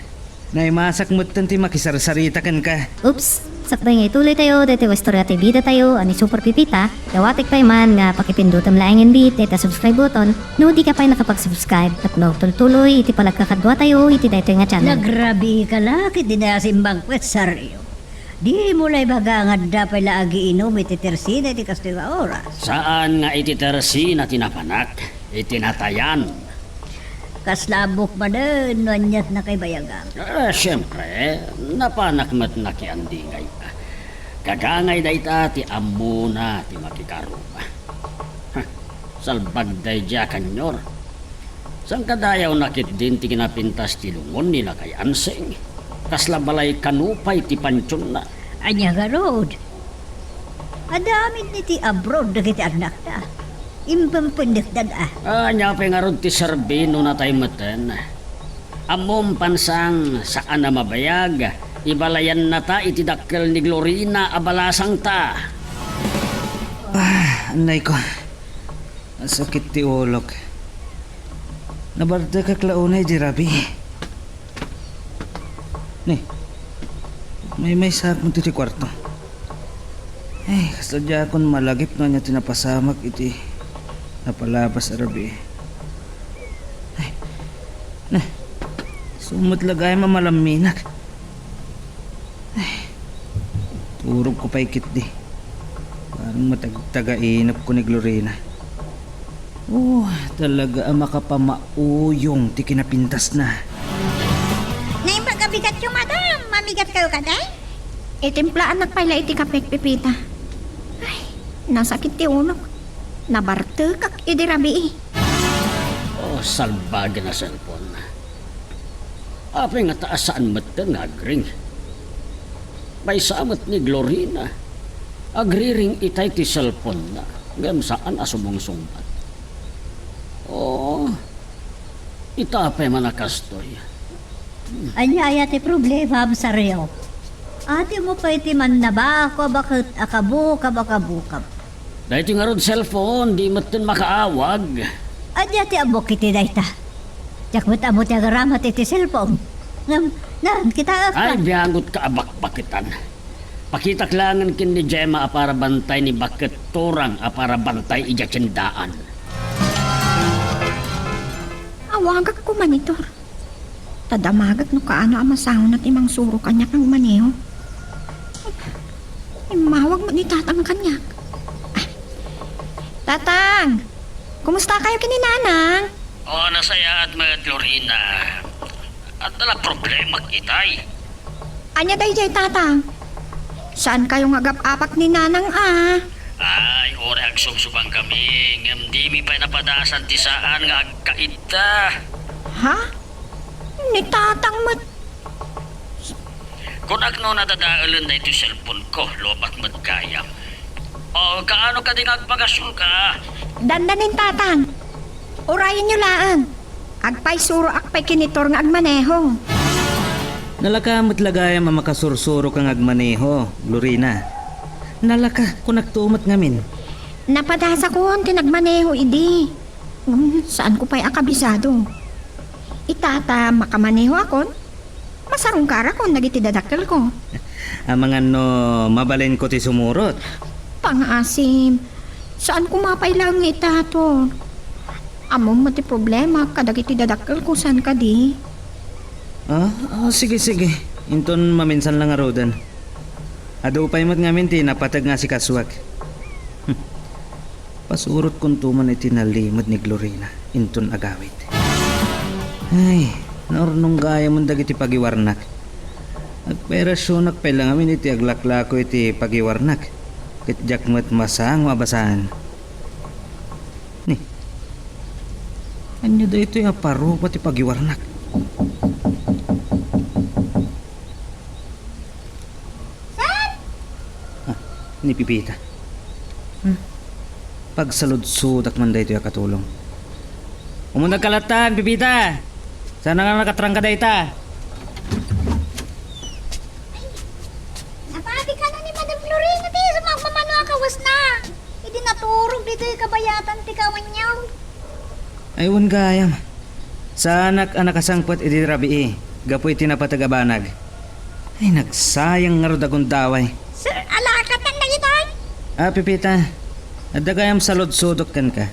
Naimasak metten ti makisarsarita kenka. Oops! Sakbay nga ituloy tayo daytoy nga istorya ti bida tayo a ni Super Pipita, dawatek pay man nga pakipindutem laengen bit dayta subscribe button no di ka pay nakapag-subscribe tapno tultuloy iti panagkakadua tayo iti daytoy nga channel. Nagrabi ka la ket di nasimbang puetsario. Di mo la ibaga nga adda pay la agiinum iti tersina iti kastoy nga oras. Saan nga iti tersina ti napanak, iti natayan. Kasla ammok manen no aniat nakaibayagam. Ah, siempre, napanak met nakiandingay. Gagangay dayta ti ammona ti makikaruba. Ha, salbag daydiay a kanyor. Saan kadayawna ketdin ti kinapintas ti lungon ni Lakay Ansing? Kasla balay kano pay ti pantionna? Ania garud? Adda amin iti abroad dagiti annakda. Impempendekdan a. Ania pay ngarud ti serbi no natay metten? Ammom, Pansang, saan a mabayag, ibalayannata iti dakkel ni Glorina a balasangta. Ah, annayko. Sakit ti ulok. Nabartekak la unay di rabii. Ni, maymaysaak met iti kuarto. Ay, kasla diakon malagip no ania ti napasamak iti napalabas a rabii. Ay, na, summet la gayam a malamminak. Ay, turogko pay ketdi. Parang matagtagainepko ni Glorina. Oh, talaga a makapamauyong ti kinapintasna. Naimbag a bigatyo, madam. Mamigatkayo kadi? Itimplaannak pay la iti kape, Pipita. Ay, nasakit ti ulok. Nabartekak idi rabii. Oh, salbagen a cellphone. Apay ngata a saan metten nga agring? Maysa met ni Glorina. Agriring itay ti cellphone-na, ngem saan a sumungsungbat. Oo, ita pay man a kastoy. Ania aya ti problema, Amsario? Ati mo pay ti mannabako a baket a kabukab a kabukab. Daytoy ngarud cellphone, di metten makaawag. Ania ti ammok iti dayta? Diak met ammo ti agaramat iti cellphone. Ngem, nan, kitaek. Ay, biangotka a bakbaketan. Pakitak laengen ken ni Gemma a para bantay ni baket Torang a para bantay idiay tiendaan. Awagak koma ni Tor. Ta damagek no kaano a masangona ti mangsuro kaniak nga agmaneho. Immawag met ni Tatang kaniak. Ah. Tatang! Kumusta kayo ken ni Nanang? Oh, nasayaat met, Lorena. Adda la problema itay. Ania daydiay, Tatang? Saan kayo nga agap-apak ni Nanang a? Ay, uray agsubsubankami, ngem dimi pay napadasan ti saan nga agkaidda. Ha? Ni Tatang met. Kunak no nadadaelen daytoy cellphone-ko, lubak met gayam. O, kaano kadi nga agpagasurka? Dandanin, Tatang. Urayenyo laeng. Agpaisuroak pay ken ni Tor nga agmaneho. Nalaka met la gayam a makasursuroka nga agmaneho, Lorena. Nalaka, kunakto met ngamin. Napadasakon ti nagmaneho idi. Ngem, saanko pay a kabisado. Ita ta makamanehoakon, masarungkarakon dagiti dadakkelko. Amangan no mabalinko ti sumurot. Pangaasim, saan koma pay laeng nga itato. Ammom met ti problema kadagiti dadakkelko, saan kadi? Ah, ah, sige, sige. Inton maminsan la ngaruden. Adu pay met ngamin ti napateg nga asikasuak. Pasurotkonto man iti nalimed ni Glorina inton agawid. Ay, naurnong gayam dagiti pagiwarnak. Agperasionak pay la ngamin iti aglaklako iti pagiwarnak, ket diak met masango a basaen. Ni, ania daytoy a parupa ti pagiwarnak? Sir? Ah, ni Pipita. Hmm. Pagsaludsodak man daytoy a katulong. Umuna ka latta, Pepita. Saan nga nakatrangka dayta? Napati kano ni Madam Florin ti sumagmamano a kawesna. Idi naturog ditoy kabayatan ti kawanyo. Ay, wen gayam. Saanak a nakasangpet idi rabii gapu iti napateg a banag. Ay, nagsayang ngarud a gundaway. Sir, alakatan na itan? Ah, Pepita, adda gayam saludsodok kenka.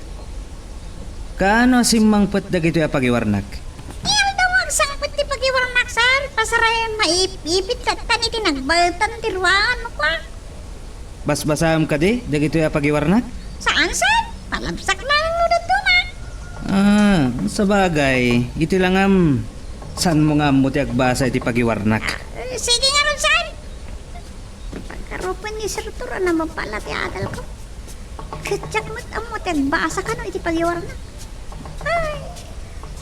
Kaano a simmangpet dagitoy a pagiwarnak? Iyaw daw agsangpet ti pagiwarnak, sir. Pasarayam maipipit latta iti nagbaetan ti ruangan mo, kwa. Basbasaam kadi dagitoy a pagiwarnak? Saan, sir. Palabsak laeng no dadduma. Ah, sabagay, iti langam, saan mo nga ammo ti agbasa iti pagiwarnak? Eh, sige ngarud, sir. Pagkarupen ni Sir Tor a namapala ti adalko. Ket diak met ammo ti agbasa kano iti pagiwarnak. Ay,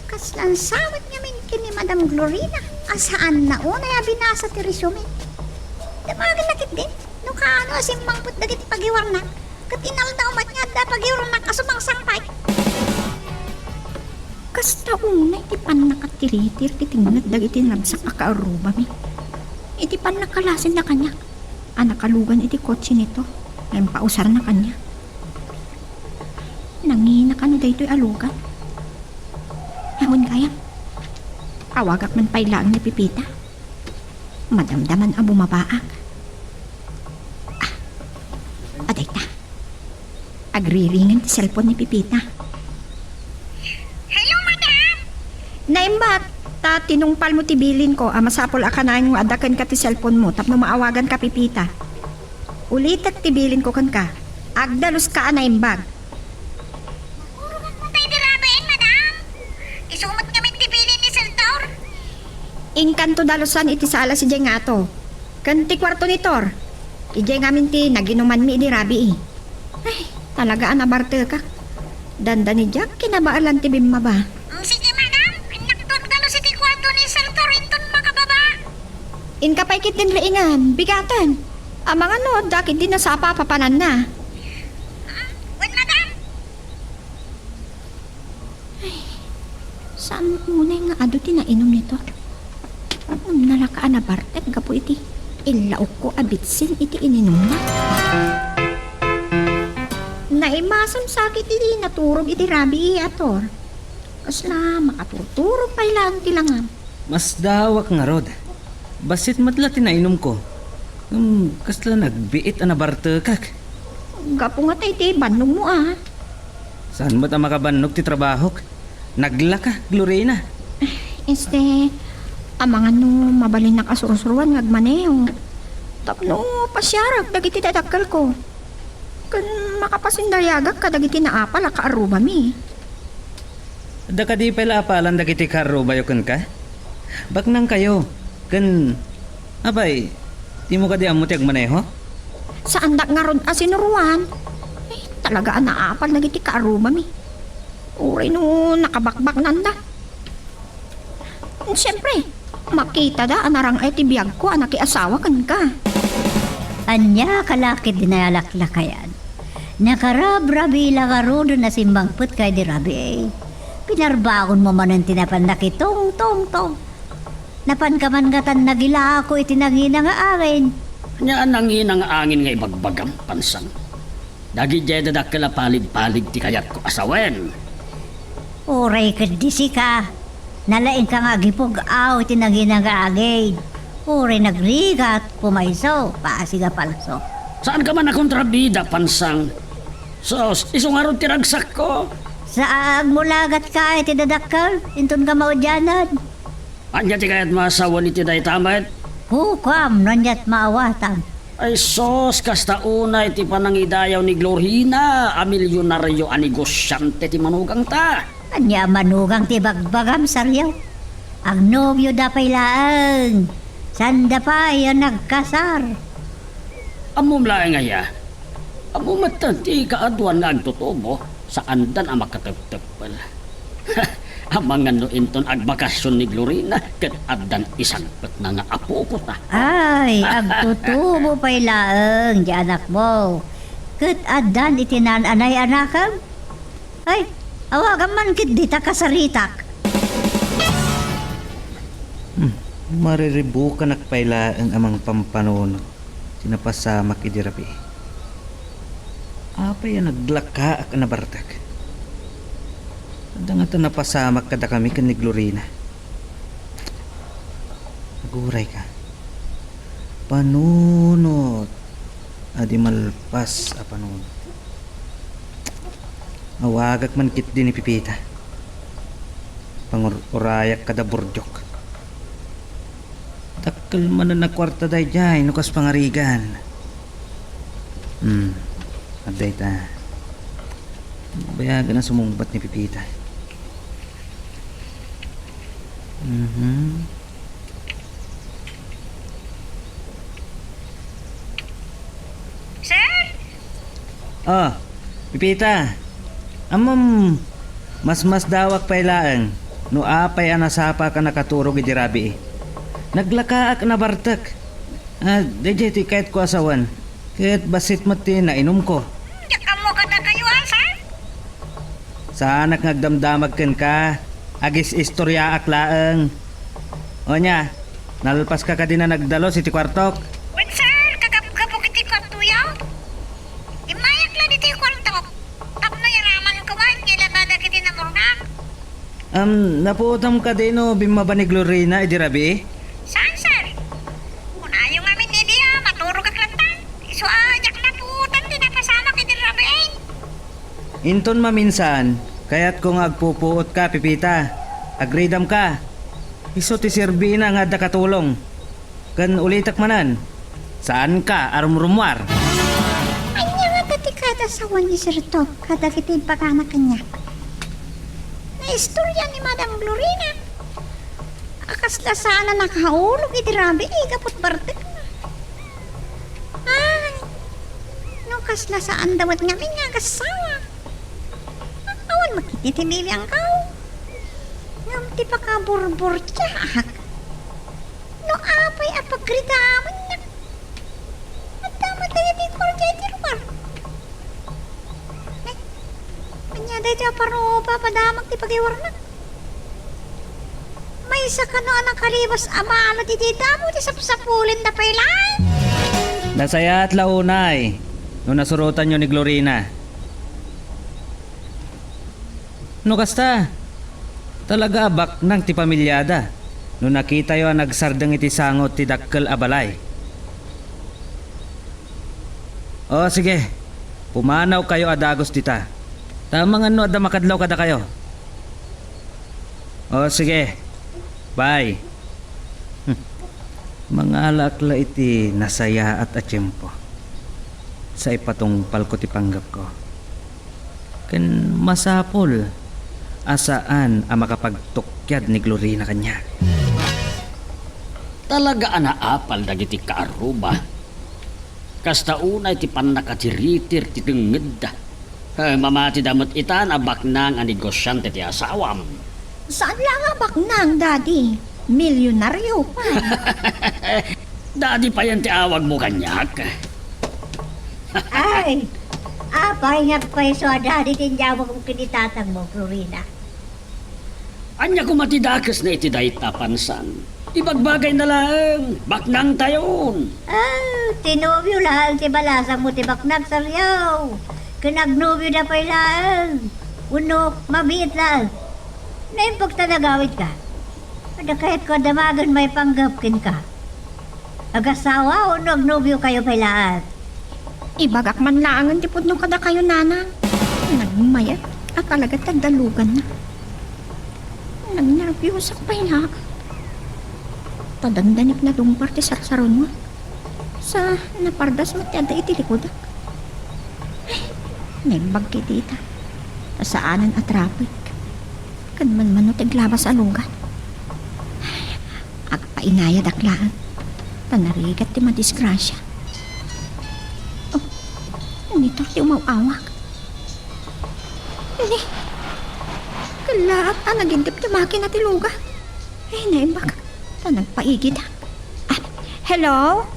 kasla sawen ngamin ken ni Madam Glorina a saanna unay a binasa ti resume. Damagenna ketdi no kaano a simmangpet dagiti pagiwarnak, ket inaldaw met nga adda pagiwarnak a sumangsangpet. Kasta unay ti pannakatiritir ti tengnged dagiti nabsat a kaarrubami. Iti pannakalasinda kaniak a nakalugan iti kotse ni Tor nga impausarna kaniak. Nangina kano daytoy a lugan? Awan gayam. Awagak man pay laeng ni Pepita. Madamdaman a bumabaak. Ah, adayta. Agriringen ti cellphone ni Pepita. Hello, madam! Naimbag, ta tinungpalmo ti bilinko a masapul a kanayon nga adda kenka ti cellphone mo tapno maawaganka, Pepita. Ulitek ti bilinko kenka. Agdaluska a naimbag. Tay dirabain, madam. Isu met ngamin ti bilin ni Sir Tor. Inkanto dalusan iti sala idiay ngato ken ti kuarto ni Tor. Idiay ngamin ti naginumanmi idi rabii. Ay, talaga a nabartekak. Dandani diak kinabaelan ti bimmaba. Mm, sige, madam. Innakton ka no siti kuarto ni Sir Tor inton makababa. Inka pay ketdin riingen, bigaten. Amangan no, adda ketdi nasapa a papananna. Mm, wen, madam. Ay, saan unay nga adu ti nainom ni Tor? Ngem nalaka a nabartek gapu iti illaokko a bitsin iti ininumna. Naimasam sakit iti naturog iti rabii a Tor. Kasla makaturturog pay laeng ti langam. Masdawak ngarud. Bassit met la ti nainumko. Ngem kasla nagbiit a nabartekak. Gapu nga tay ti bannogmo a. Saan met a makabannog ti trabahok? Naglaka, Glorina. Este, amangan no mabalinnak a sursuruan nga agmaneho. Tapno pasiarak dagiti dadakkelko. Ken makapasindayagak kadagiti naapal a kaarrubami. Adda kadi pay la apalan dagiti kaarrubayo kenka? Baknangkayo, ken, apay, dimo kadi ammo ti agmaneho? Saandak ngarud a sinuruan. Eh, talaga a naapal dagiti kaarrubami. Uray no nakabakbaknanda. Siempre, makitada a narang-ay ti biagko a nakiasawa kenka. Ania ka la ketdi nalaklakayan? Nakarabrabi la ngaruden a simmangpetka idi rabii. Pinarbangonmo manen ti napan nakitungtungtong. Napanka man ngatan nagilako iti nangina nga angin. Ania a nangina nga angin nga ibagbagam, Pansang? Dagidiay dadakkel a paligpalig ti kayatko a sawen. Uray ketdi sika, nalaingka nga agipug-aw iti nangina nga angin. Uray nagrigat, pumayso, basig a palso. Saanka man a kontrabida, Pansang? Sus, isu ngarud ti ragsakko. Sa agmulagat ka iti dadakkel, inton ka maudianan. Ania ti kayatmo a sawen iti dayta met? Kukuam no aniat maawatam. Ay sus, kasta unay ti panangidayaw ni Glorina a milionario a negosiante ti manugangta. Ania a manugang ti bagbagam, Saryo? Agnobioda pay laeng. Saanda pay a nagkasar. Ammom laeng aya? Ammom metten ti kaaduan nga agtutubo, saandan a makatepteppel. Amangan no inton agbakasion ni Glorina ket addan isagpetna nga apokota. Ay, agtutubo pay laeng ti anakmo. Ket addan iti naan-anay anakem? Ay, Awagam man ketdi ta kasaritak. Hmm, mariribukanak pay laeng a mangpampanunot ti napasamak idi rabii. Apay a naglakaak a nabartek? Adda ngata napasamak kadakami ken ni Glorina. Aguray ka. Panunot a di malpas a panunot. Awagak man ketdi ni Pipita. Pangur-urayak kada burdiok. Dakkel manen a kuarta daydiay no kas pangarigan. Hmm, adda ita. Bayagen a sumungbat ni Pipita. Mhm. Sir? Ah, Pipita. Ammom, masmasdawak pay laeng no apay a nasapak a nakaturog idi rabii. Naglakaak a nabartek. Ah, daydiay ti kayatko a sawen. Ket bassit met ti nainumko. Diak ammo kadakayo, a, sir? Saanak nga agdamdamag kenka, agis-istoriaak laeng. Ania, nalpaska kadin a nagdalus iti kuartok? Wen, sir, kagapgapok iti kuartoyo. Immayak la ditoy kuartok. Tapno iramanko man nga ilabada iti namurngak. Am, napuotam kadi no bimmaba ni Glorina idi rabii? Saan, sir? Kunayo ngamin idi a maturogak latta. Isu a diak napuotan ti napasamak idi rabii. Inton maminsan, kayatko nga agpupuotka, Pipita. Agridamka. Isu ti serbina nga adda katulong. Ken ulitek manen, saanka a rumrummuar. Ania ngata ti kayat a sawen ni Sir Top kadagiti imbagana kaniak? Naistorya ni Madam Glorina a kasla saan a nakaulog idi rabii gapu ti bartekna. Ay, no kasla saanda met ngamin nga agassawa. Awan met ketdi ti bibiangko. Ngem ti pakaburburtiaak, no apay a pagridamennak. Adda met dagiti guardia iti lugar. Eh, ania daytoy a parupapadamak ti pagiwarnak? Maysa kano a nakalibas a balet iti damo ti sapsapulenda pay laeng? Nasayaat la unay no nasurotanyo ni Glorina. No kasta, talaga a baknang ti pamiliada no nakitayo a nagsardeng iti sango ti dakkel a balay. O, sige. Pumanawkayo a dagus dita. Ta amangan no adda makadlaw kadakayo. O, sige. Bye. Hmm. Mangalaak la iti nasayaat a tiempo. Sa ipatungpalko ti panggepko. Ken masapul a saan a makapagtukkiad ni Glorina kaniak. Talaga a naapal dagiti kaarruba. Kasta unay ti pannakatiritir ti tengngedda. Eh, mamatida met itan a baknang a negosiante ti asawam. Saan la nga baknang, Daddy. Milyonaryo pay. Daddy payen ti awagmo kaniak. Ay, apay nga agpayso a Daddy ti inyawagmo ken ni tatangmo, Glorina? Ania koma ti dakesna iti dayta, Pansan? Ibagbagayna laeng, baknangtayon. Ah, ti nobio laeng ti balasangmo ti baknang, Sariaw. Ken agnobioda pay laeng. Wenno, mabiit laeng. Naimbag ta nagawidka. Adda kayatko a damagen maipanggep kenka. Agasawa wenno agnobiokayo pay laeng? Ibagak man laengen ti pudno kadakayo, Nanang. Nagmayat a talaga ti agdaluganna. Nagnerbiusak pay laeng. Ta dandanipna dumpar ti sarsaruno. Sa napardas met ti adda iti likudak. Ay, naimbag ketdi ita. Ta saanen a traffic. Ken manmano ti aglabas a lugan. Agpainayadak laeng. Ta narigat ti madisgrasia. Oh, monitor ti umaw-awag. Ni, kellaat a nagindep ti makina ti lugan. Ay, naimbag. Ta nagpaigidak. Ah, hello?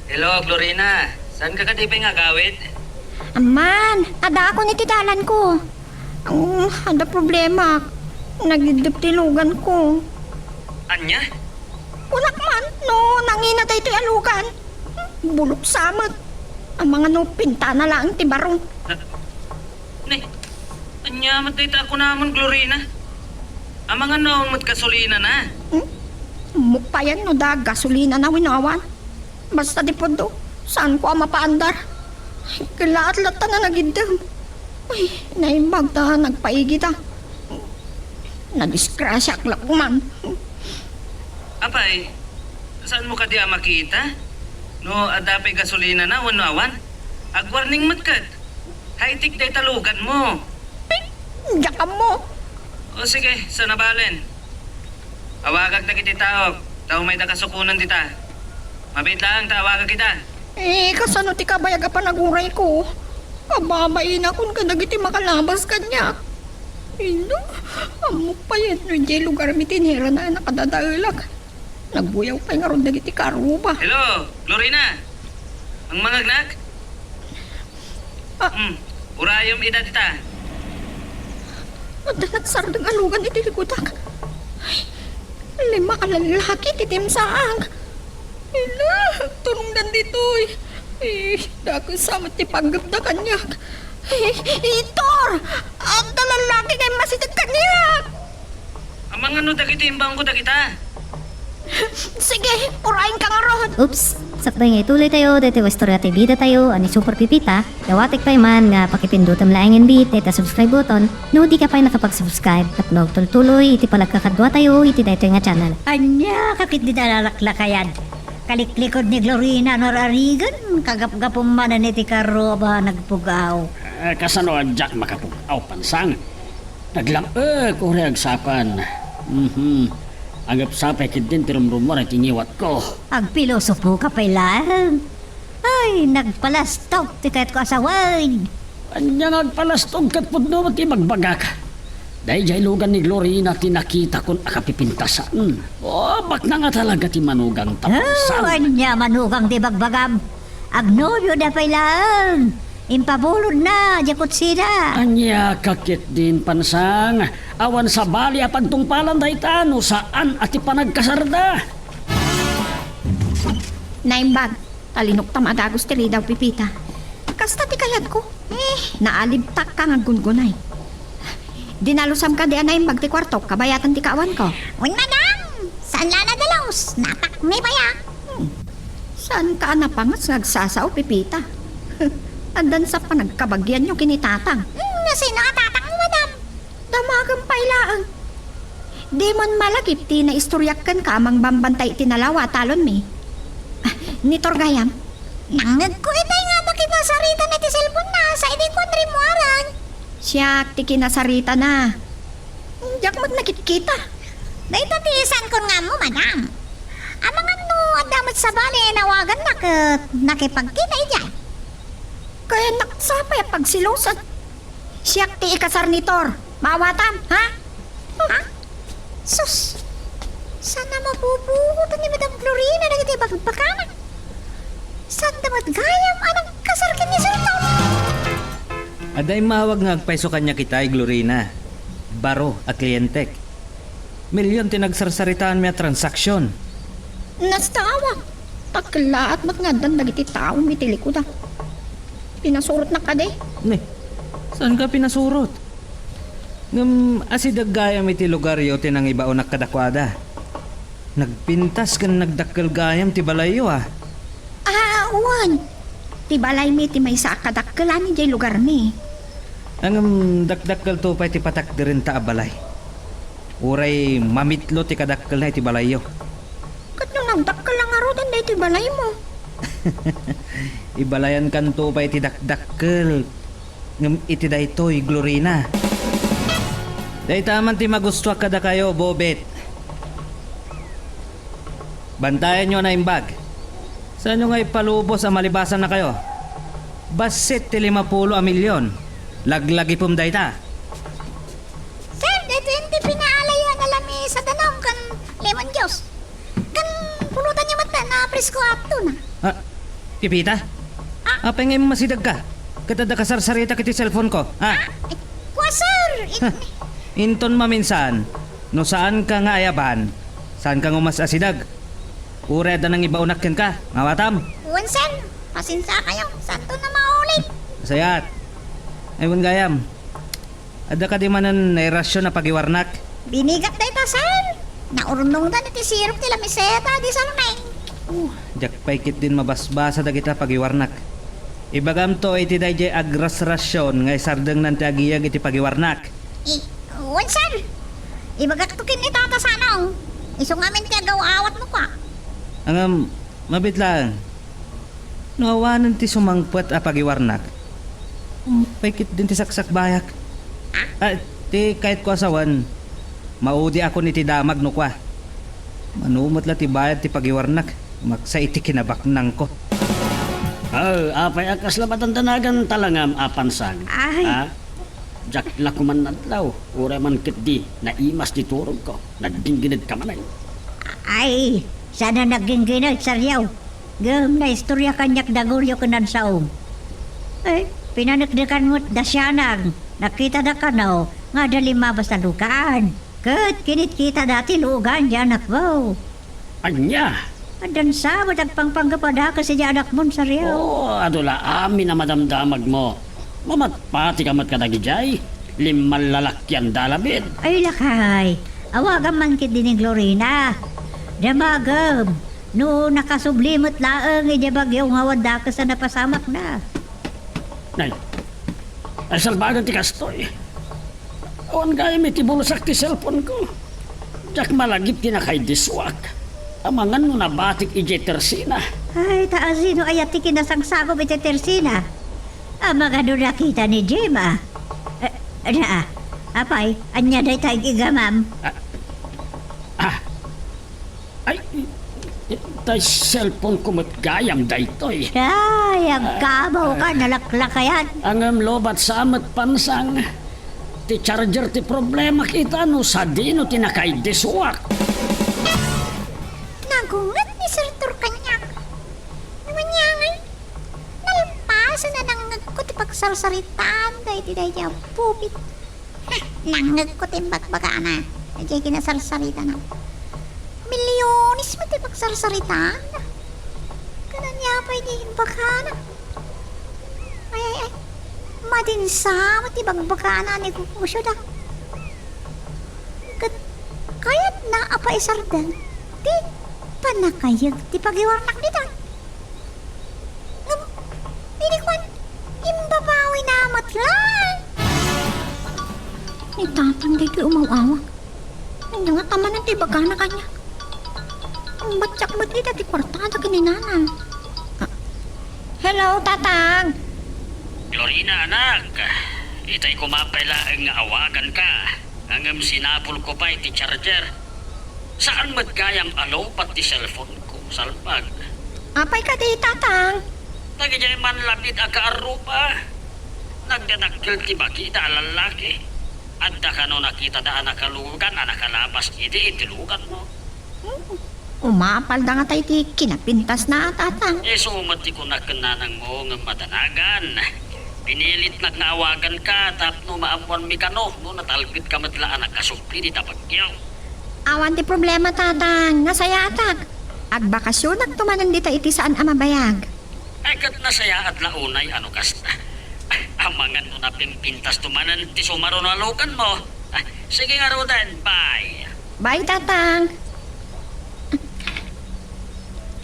Hello, Glorina. Saanka kadi pay nga agawid? Amman, addaakon iti dalanko. Ang ada problema, nagiddep ti lugan ko. Ania? Kunak man, no nangina daytoy a lugan. Bulok sa met. Amangan no pintana laeng ti baro. Na, ne, ania met dayta a kunamon, Glorina? Amangan no awan met gasolinana? Hmm? Mukpayan no da gasolinana wenno awan. Basta di pudno, saanko a mapaandar. Ay, kalaat latta na nagiddem. Ay, naimbag ta nagpaigita. Nadisgrasiak la man. Apay, saanmo kadi a makita? No adda pay gasolinana wenno awan? Agwarning met ket. High-tech dayta luganmo. Ay, diak ammo. O sige, saan a balen. Awagak dagiti taok, ta umayda kasukonan dita. Mabiit laeng ta awagak ida. Eh, kasano ti kabayag a panagurayko? Ababainakon kadagiti makalabas kaniak. Ino, ammok pay no idiay lugarmi ti inirana a nakadadaelak. Nagbuyaw pay ngarud dagiti karuba. Hello, Glorina! Ang mangagnak? Ah. Hmm, urayem ida dita. Adda nagsardeng a lugan iti likudak. Ay, lima a lallaki ti timsaak. Ila, turongdan ditoy. Ay, dakes sa met ti panggepda kaniak. Ay, Tor! Adda lallaki nga immasideg kaniak! Amangan no dagiti imbangko dagita. Sige, urayenka ngarud. Oops! Sakbay nga ituloy tayo, daytoy istorya ti bida tayo, a ni Super Pipita. Dawatek pay man nga pakipindutem laeng inbit dayta subscribe button no di ka pay nakapag-subscribe tapno agtultuloy iti panagkakadua tayo iti daytoy nga channel. Ania ka ket dita nalaklakayan? Kaliklikod ni Glorina no ar-arigen, kagapgapum manen iti karuba nagpugaw. Eh, kasano a diak makapug-aw, Pansang? Naglam-, eh, kore agsapan. Mhm. Agapsapay ketdin ti rumrumuar iti ngiwatko. Agpilosopo ka pay laeng. Ay, nagpalastok ti kayatko a sawen. Ania nga agpalastok ket pudno met ti ibagbagak? Daydiay lugan ni Glorina ti nakitakon a kapipintasan. O, baknang a talaga ti manugang ta. Ah, Pansang. Ania manugang ti ibagbagam? Agnobioda pay laeng. Impabulodna diay kutsina. Ania ka ketdin, Pansang? Awan sabali a pagtungpalan dayta no saan a ti panagkasarda. Naimbag, talinuktam a dagus ti ridaw, Pipita. Kasta ti kayatko. Eh, naalibtakka nga aggungunay. Dinalusam kadi a naimbag ti kuartok, kabayatan ti kaawanko. Wen, madam! Saan la nadalus? Napakmi pay a. Hmm. Saanka a napangas nga agsasao, Pipita? Addan sa panagkabagianyo ken ni Tatang. Hmm, no sino a tatangmo, madam? Damagem pay laeng. Di man malagip ti naistoriak kenka a mangbambantay iti nalawa a talonmi. Ah, ni Tor gayam? Nangngegko itay nga adda kinasaritan iti cellphone-na, sa idi kuan rimmuaren. Siak ti kinasaritana. Diak met nakitkita. Dayta ti saankon nga ammo, madam. Amangan no adda met sabali a nawaganna ket nakipagkita idiay. Kayatnak sapay a pagsilosen. Siak ti ikasar ni Tor. Maawatam, ha? Ha? Sus! Saan a mabubuotan ni Madam Glorina dagiti bagbagana? Saan da met gayam a nagkasar ken ni Sir Tom? Adda immawag nga agpayso kaniak itay, Glorina. Baro a klientek. Milyon ti nagsarsaritaanmi a transaksion. Nastaawak! Takkellaat met nga addan dagiti taom iti likuda. Pinasurotnak kadi? Ne, saanka pinasurot? Ngem asideg gayam iti lugaryo ti nangibaonak kadakuada. Nagpintas ken nagdakkel gayam ti balayyo, a. Ah, wen. Ti balaymi ti maysa a kadakkelan idiay lugarmi. Ngem dakdakkelto pay ti patakderenta a balay. Uray mamitlo ti kadakkelna iti balayyo. Ket no nagdakkel a ngaruden daytoy balaymo? Ibalayankanto pay ti dakdakkel. Ngem iti daytoy, Glorina. Dayta man ti magustuak kadakayo, Bobet. Bantayanyo a naimbag. Saanyo nga ipalubos a malibasannakayo? Bassit ti lima pulo a milyon. Laglagipem dayta. Sir, daytoyen ti pinaalay a lamesa danum ken lemon juice. Ken pulutanyo met a presko a aptona. Ah, Pipita? Ah? Apay nga immasidegka? Ket adda kasarsaritak iti cellphone-ko, ha? Ah, eh, kua Sir, it- Inton maminsan, no saanka nga ayaban, saanka nga umas-asideg. Uray adda nangibaonak kenka, ngawatam. Wen, sir. Pasensiakayo, saanto a maulit. Sayat. Ay, wen gayam. Adda kadi manen nairasyon a pagiwarnak? Binigat dayta, sir. Naurnongdan iti sirop ti lamiseta, di saluneng. Oh, diak pay ketdin mabasbasa dagita pagiwarnak. Ibagamto iti daydiay agrasrasyon nga isardengnan ti agiyeg iti pagiwarnak. I-, wen, sir. Ibagakto ken ni Tata Sanong. Isu ngamin ti agaw-awatmo kua. Ngem, mabiit laeng. No awanen ti sumangpet a pagiwarnak, ummok pay ketdin ti saksakbayak. Ah, ti kayatko a sawen, maudiakon iti damag no kua. Mano met la ti bayad ti pagiwarnak, maksa iti kinabaknangko. Oh, apay a kasla madandanagan talangam a Pansang? Ay. Ha? Diak la koma nadlaw, uray man ketdi, naimas ti turogko, nagginggined ka manen. Ay, saan a nagginggined, Sariaw. Ngem naistoria kaniak da Julio ken Ansaom. Eh, pinaneknekan met da Sianang, nakitada kano, nga adda limmabas a lugan. Ket kinitkitada ti lugan ti anakko. Ania? Addan sa met agpangpanggep a dakes idiay anakmon, Sariaw. Oh, adu la amin a madamdamagmo. Mamatpatika met kadagidiay. Limmallalakianda lamet. Ay, lakay. Awagam man ketdi ni Glorina. Damagem. No nakasubli met laeng idiay bagyo nga awan dakes a napasamakna. Nay, ay, salbagan ti kastoy. Awan gayam iti bulsak ti cellphone-ko. Diak malagip ti nakaidisuak. Amangan no nabatik idiay tersina. Ay, ta asino aya ti kinasangsagop iti tersina? Amangan no nakita ni Jim, a. Eh, na, apay, ania dayta ig-igamam? Ah, ah, Ay, tay cellphone-ko met gayam daytoy. Ay, agkabaw ka, nalaklakayan. Ngem lobat sa met, Pansang. Ti charger ti problema kita no sadino ti nakaidisuak. Nagunget ni Sir Tur kaniak. Ngem ania ngay, nalpasen a nangngegko ti pagsarsaritaan daydi daydi a bubit. Nangngegko ti imbagbagana. Idiay kinasarsaritana. Milyones met ti pagsarsaritaanna. Ket ania pay ti imbagana? Ay, ay, ay. Madinsa met ti bagbagana a negosyoda. Ket kayatna a paisardeng ti pannakayeg ti pagiwarnak dita. Ngem, idi kuan, imbabawina met laeng. Ni Tatang daytoy umaw-awag. Ania ngata manen ti ibagana kaniak? Imbatiak met ida ti kuartada ken ni Nanang. Ah. Hello, Tatang! Glorina, anak! Itay koma pay laeng nga awaganka. Ngem sinapulko pay ti charger. Saan met gayam a lowbat ti cellphone-ko, salbag. Apay kadi, Tatang? Dagidiay manlabit a kaarrupa. Nagdadakkel ti bagida a lallaki. Adda kano nakitada a nakalugan a nakalabas idi iti luganmo? Hmm. Umapalda ngata iti kinapintasna, Tatang. Isu met ti kunak ken nanangmo ngem madanagan. Pinilitnak nga awaganka tapno maammoanmi kano no natalgedka met la a nakasubli dita bagyo. Awan ti problema, Tatang. Nasayaatak. Agbakasionakto manen dita iti saan a mabayag. Ay, ket nasayaat la unay a no kasta. Amangan no napimpintasto manen ti sumaruno a luganmo. Ah, sige ngaruden, bye. Bye, Tatang.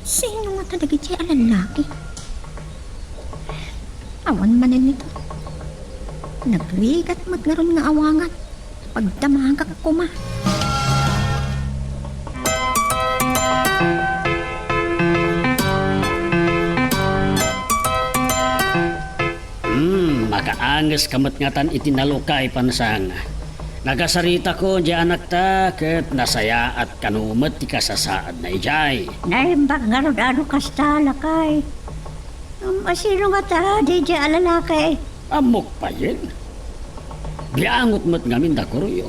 Sino ngata dagiti a lallaki? Awan manen ito. Nagrigat met ngarud nga awagan. Pagdamagak koma. Hmm, makaangeska met ngatan iti nalukay, Pansang. Nakasaritako diay anakta ket nasayaat kano met ti kasasaadna idiay. Naimbag ngarud a no kasta, lakay. Ngem asino ngata daydiay a lalaki? Ammok payen. Biangot met ngamin da Koryo.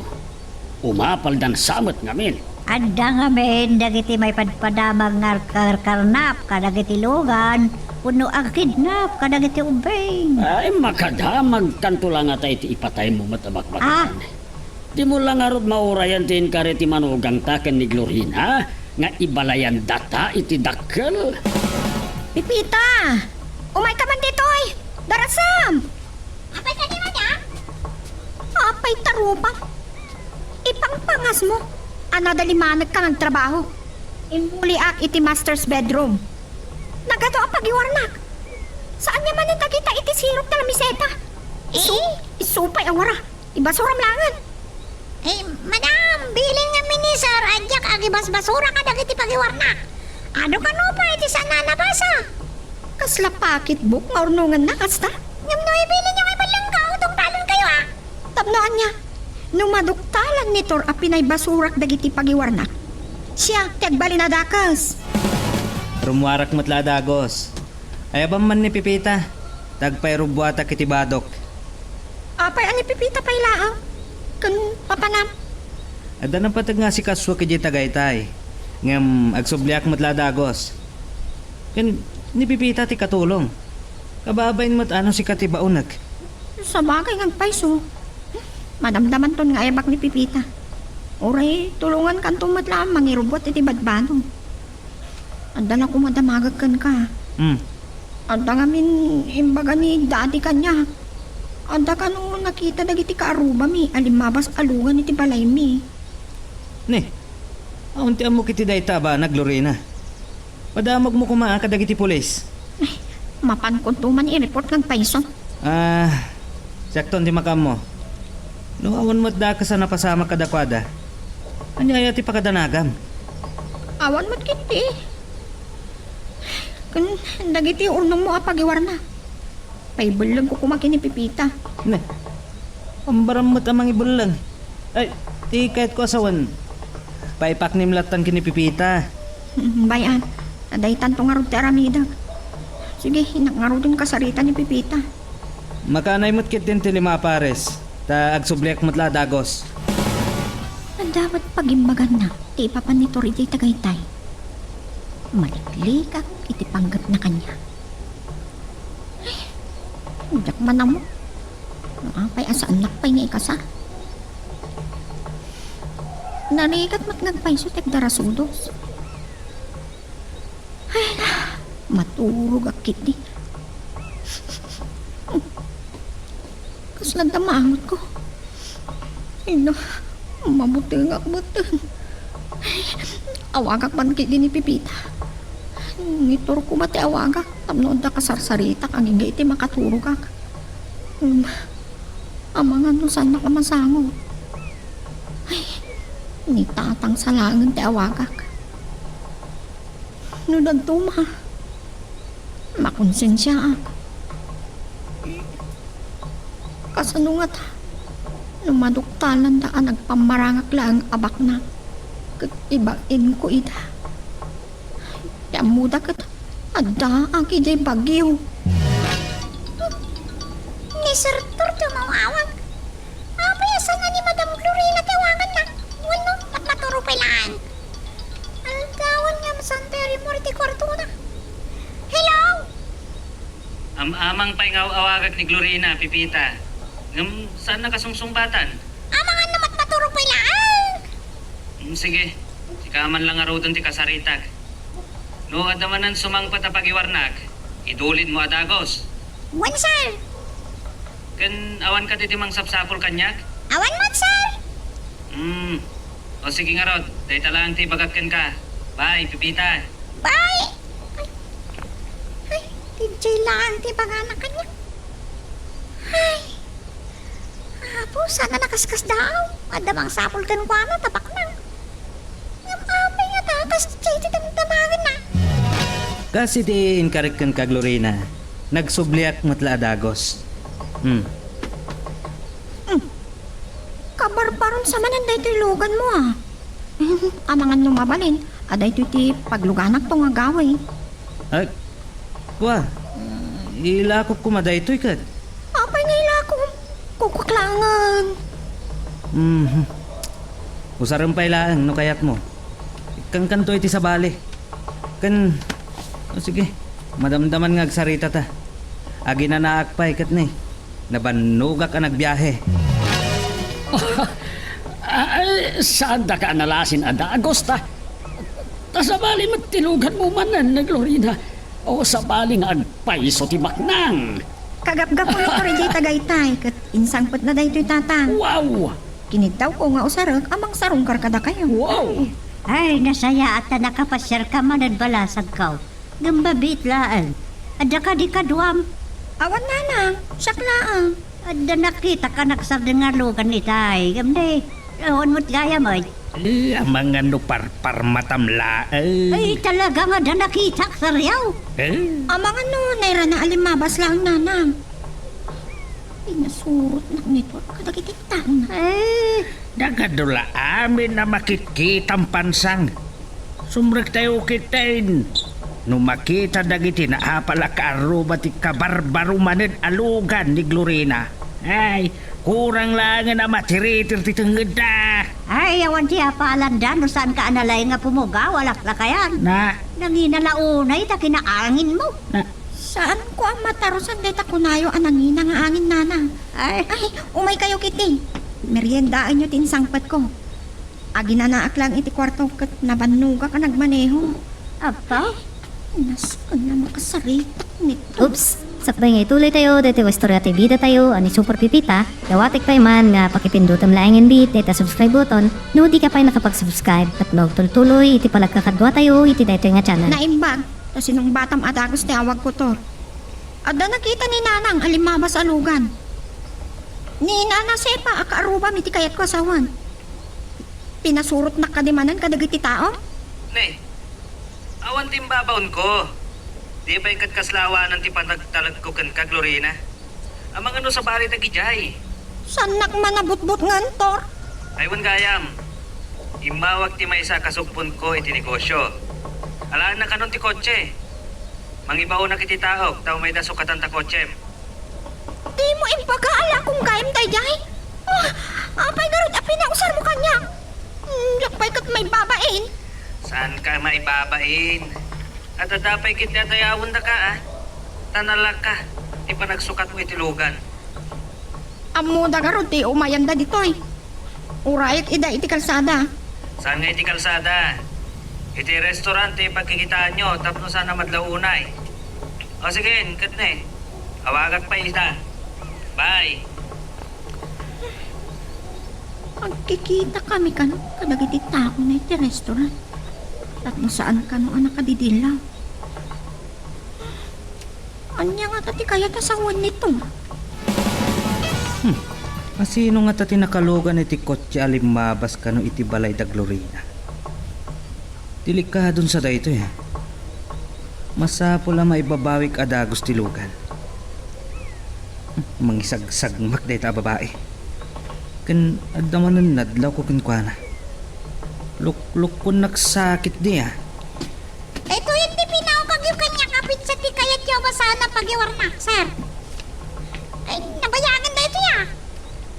Umapaldan sa met ngamin. Adda ngamin dagiti maipadpadamag nga karkarnap kadagiti lugan wenno agkidnap kadagiti ubbing. Ay, makadamagkanto la ngata iti ipataymo met a bakbakan. Ah. Dimo la ngarud maurayan ti inkari ti manugangta ken ni Glorina nga ibalayandata iti dakkel. Pepita! Umayka man ditoy! Darasam! Apay kadi, madam? Apay ta rupam? Ipangpangasmo a nadalimanekka nga agtrabaho. Immuliak iti master's bedroom. Nagadu a pagiwarnak. Saan nga manen dagita iti sirok ti lamiseta? Isu-, Eh? Isu pay a wara. Ibasuram laengen. Eh, madam, bilin ngamin ni sir a diak agibasbasura kadagiti pagiwarnak. Adu kano pay ti saan a nabasa. Kasla pocketbook nga urnonganna kasta? Ngem no ibilinyo nga ibellengko, tungtalonkayo, a. Tapno ania? No maduktalan ni Tor a pinaibasurak dagiti pagiwarnak, siak ti agbalin a dakes. Rummuarak met la a dagus. Ayabam man ni Pepita, ta agpairubbuatak iti badok. Apay a ni Pepita pay laeng? Ken papanam? Adda napateg nga asikasuek idiay Tagaytay, ngem agsubliak met la a dagus. Ken ni Pepita ti katulong. Kababain met a no sika ti baonek. Sabagay nga agpayso. Madamdamanton nga ayabak ni Pepita. Uray tulongankanto met laeng mangirubbuat iti badbadom. Adda la koma damagek kenka. Hmm. Adda ngamin imbaga ni Daddy kaniak. Adda kano nakita dagiti kaarrubami a limmabas a lugan iti balaymi. Ne, awan ti ammok iti dayta a banag, Lorena. Padamagmo koma kadagiti pulis. Ay, mapankonto man i-report nga agpayso. Ah, siakton ti makaammo. No awan met dakes a napasamak kadakuada, ania aya ti pakadanagam? Awan met ketdi. Ken dagiti urnongmo a pagiwarnak, paibellengko koma ken ni Pepita. Ne, ambaram met a mangibelleng. Ay, ti kayatko a sawen, paipaknem lattan ken ni Pepita. Mm, bay-an, ta daytanto ngarud ti aramidek. Sige, innak ngaruden kasarita ni Pepita. Makaanay met ketdin ti lima a pares, ta agsubliak met la a dagus. Adda met pagimbaganna ti ipapan ni Tor idiay Tagaytay. Maliklikak iti panggepna kaniak. Ay, diak man ammo no apay a saannak pay nga ikasar. Narigat met nga agpayso ti agdarasudos. Ay, na, maturogak ketdi. Kasla damangotko. Ay, na, mabutengak met. Awagak man ketdi ni Pepita. Ni Tor koma ti awagak tapno adda kasarsaritak agingga iti makaturogak. Hmm, amangan no saannak a masango. Ay, ni Tatang sa laengen ti awagak. No daduma, makonsensiaak. Kasano ngata no maduktalanda a nagpammarangak laeng a baknang ket ibainko ida? Ti ammoda ket addaak idiay Baguio. Ni Sir Tor ti umaw-awag. Apay a saan a ni Madam Glorina ti awaganna? Wenno, mat-, maturo pay laeng. Aldawen nga masanto a rimmuar iti kuartona. Hello? Am-amang pay nga aw-awagak ni Glorina, Pepita. Ngem saan a kasungsungbatan? Amangan no mat-, maturo pay laeng. Mm, sige. Sika man la ngaruden ti kasaritak. No adda manen sumangpet a pagiwarnak, idulidmo a dagus. Wen, sir. Ken awan kadi ti mangsapsapul kaniak? Awan met, sir. Hmm. O sige ngarud, dayta laeng ti ibagak kenka. Bye, Pepita. Bye. Ay, ay, diay laeng ti ibagana kaniak. Ay. Apo, saan a nakaskasdaaw? Adda mangsapul kenkuana, ta baknang. Ngem apay ngata a kasdiay ti damdamagenna? Kas iti inkarik kenka, Glorina, nagsubliak met la a dagus. Hmm. Hmm. Kabarbaron sa manen daytoy luganmo, a. Amangan no mabalin a daytoy ti pagluganakto nga gawi. Ay, kua, ilakok koma daytoy ket. Apay nga ilakom? Kukuak laengen. Mhm. Usarem pay laeng no kayatmo. Kankanto iti sabali. Ken, o sige, madamdaman nga agsaritata. Aginanaak pay ket ni, nabannogak a nagbiahe. Ay, saandaka a nalasin a dagus ta, ta sabali met ti luganmo manen, Glorina. O sabali nga agpayso ti baknang. Kagapgapo ni Torre diay tagaytay, ket insangpetna daytoy, Tatang. Wow! Kiniddawko nga usarek a mangsarungkar kadakayo. Wow! Ay, nasayaat ta nakapasiarka manen, balasangko. Ngem mabiit laeng. Adda kadi kaduam? Awan, Nanang. Siak laeng. Adda nakitak a nagsardeng nga lugan itay. Ngem di, awan met gayam, ay. Eh, amangan no parparmatam laeng. Ay, talaga nga adda nakitak, Sergio. Eh? Amangan no nairana a limmabas laeng, Nanang. Pinasurotnak ni Tor kadagiti taona. Eh, nagadu la amin a makitkitam, Pansang. Sumrektayo ketdin. No makita dagiti naapal a kaarruba ti kabarbaro manen a lugan ni Glorina, ay, kurang laengen a matiritir ti tengngedda. Ay, awan ti apalanda no saanka a nalaing nga pumugaw a laklakayan. Na? Nangina la unay ta kinaanginmo. Na? Saanko a matarusan dayta kunayo a nangina nga angin, Nanang. Ay. Ay, umaykayo ketdin. Meriendaenyo ti insangpetko. Aginanaak laeng iti kuarto ket nabannogak a nagmaneho. Apa? Nasken a makasaritak nito. Oops! Sakbay nga ituloytayo daytoy a istorya ti bidatayo a ni Super Pipita, dawatek pay man nga pakipindutem laengen dayta subscribe button no dika pay nakapag-subscribe ket magtultuloy iti panagkakaduatayo iti daytoy nga channel. Naimbag, ta sinungbatam a dagus ti awagko, Tor. Adda nakita ni Nanang a limmabas a lugan. Ni Nana Sepa a kaarrubam iti kayatko a sawen. Pinasurotnak kadi manen kadagiti tao? Ne, awan ti imbabaonko. Di pay ket kasla awanan ti panagtalekko kenka, Glorina. Amangan no sabali dagidiay. Saannak manabutbutngen, Tor? Ay, wen gayam. Immawag ti maysa a kasugponko iti negosio. Alaenna kanon ti kotse. Mangibaonak iti taok ta umayda sukatan ta kotsem. Dimo imbaga a lakong gayam daydiay? Ah, apay ngarud a pinausarmo kaniak? Hmm, diak pay ket maibabain. Saanka a maibabain? Adda pay ketdi a dayawendaka, a? Ta nalaka ti panagsukatmo iti lugan. Ammoda ngarud ti umayanda ditoy. Urayek ida iti kalsada. Saan nga iti kalsada? Iti restaurant ti pagkikitaanyo tapno saan a madlaw unay. O sige, inket ne. Awagak pay ida. Bye. Agkikita kami kano kadagiti tao na iti restaurant. Tapno saan kano a nakadidilaw. Ania ngata ti kayat a sawen ni Tor? Hmm. Asino ngata ti nakalugan iti kotse a limmabas kano iti balay da Glorina? Delikadon sa daytoy, a. Masapul a maibabawik a dagus ti lugan. Hmm. Mangisagsagmak dayta a babai. Ken adda manen nadlawko kenkuana. Luklukkon nagsakit di, a. Daytoy ti pinaupagyo kaniak a petsa ti kayatyo a saan a pagiwarnak, sir. Ay, nabayagen daytoy, a.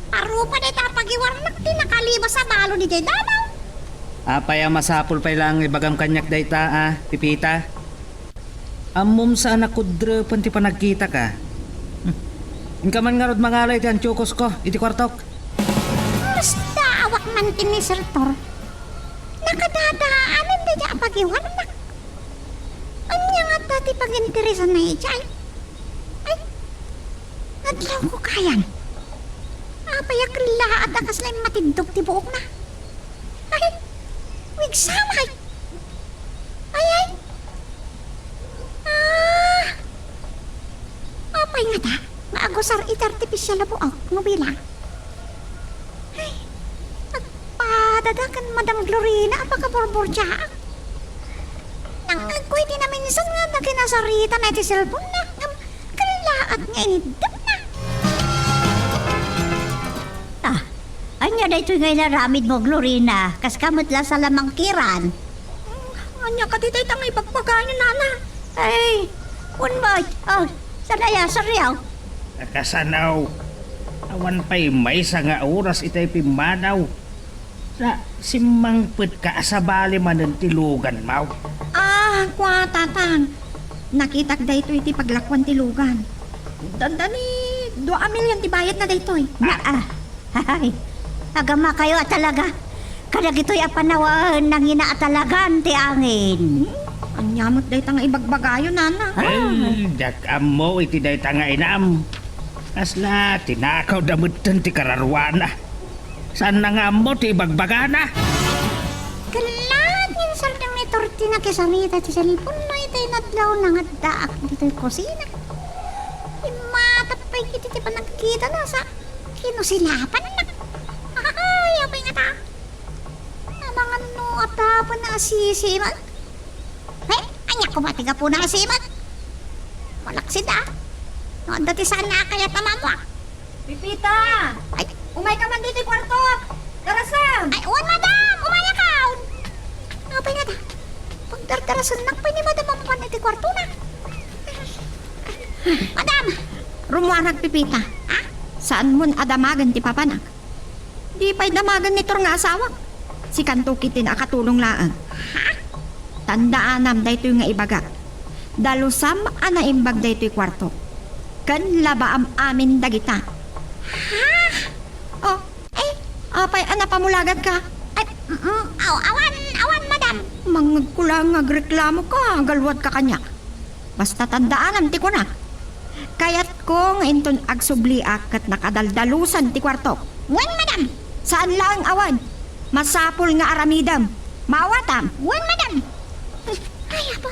Parupa dayta a pagiwarnak ti nakalibas a balon idiay danaw. Apay a masapul pay laeng nga ibagam kaniak dayta, a, Pipita? Ammom saan a kudrepen ti panagkitak, a. Hmm. Inka man ngarud mangala iti antiokosko iti kuartok. Masdaawak man ken ni Sir Tor. Nakadadaanen dayta a pagiwarnak. Ania ngata ti paginteresanna idiay? Ay, nadlawko gayam. Apay a kellaat a kasla immatiddog ti buokna? Ay, wigsamay! Ay, ay! Ah! Apay ngata nga agusar iti artificial a buok no bilang? Ay, agpadada ken Madam Glorina a pakaburburdiaak. Nangngegko iti naminsan nga adda kinasaritana iti cellphone-na, ngem kellaat nga iniddepna. Ah, ania daytoy nga inaramidmo, Glorina? Kaska met la salamangkiran. Hmm, ania kadi dayta nga ibagbagayo, Nana? Ay, wen met. Oh, saan aya, Sergio? Nakasano? Awan pay maysa nga oras itay pimmanaw. Ta, simmangpetka a sabali manen ti luganmo. Ah, kua, Tatang. Nakitak daytoy ti paglakuan ti lugan. Dandani, dua a milyon ti bayadna daytoy. Na, ah, ay, agamakayo a talaga. Kadagitoy a panawen, nangina a talagan ti angin. Hmm? Ania met dayta nga ibagbagayo, Nana? Ay, diak ammo iti dayta nga inam. Kasla, tinakawda metten ti kararuana. Saanna nga ammo ti ibagbagana. Ket la, insardeng ni Torti nakisarita ti cellphone-na iti inadlawna nga addaak ditoy kusina. Immatap pay iti ti panagkitana sa kinusilapanna. Ay, apay ngata? Amangan no atapen a sisimak. He, ania koma ti gapuna a simak? Malaksid a. No adda ti saan nga kayat a mammuar. Pipita! Ay. Umayka man ditoy kuarto! Darasem! Ay, wen, madam! Umayakon! Apay ngata? Pagdardarasennak pay ni madam a mapan iti kuartona. Madam! Rummuarak, Pipita. Ha? Saanmon a damagen ti papanak? Di pay damagen ni Tor nga asawak. Sikanto ketdin a katulong laeng. Ha? Tandaanam daytoy nga ibagak. Dalusam a naimbag daytoy kuarto. Ken labaam amin dagita. Ha? Oh, eh, apay a napamulagadka? Ay, mm, aw-, awan, awan, madam. Mangngegko laeng nga agreklamoka, aggaluadka kaniak. Basta tandaanam ti kunak. Kayatko nga inton agsubliak ket nakadaldalusan ti kuartok. Wen, madam. Saan laeng a wen. Masapul nga aramidem. Maawatam. Wen, madam. Ay, apo.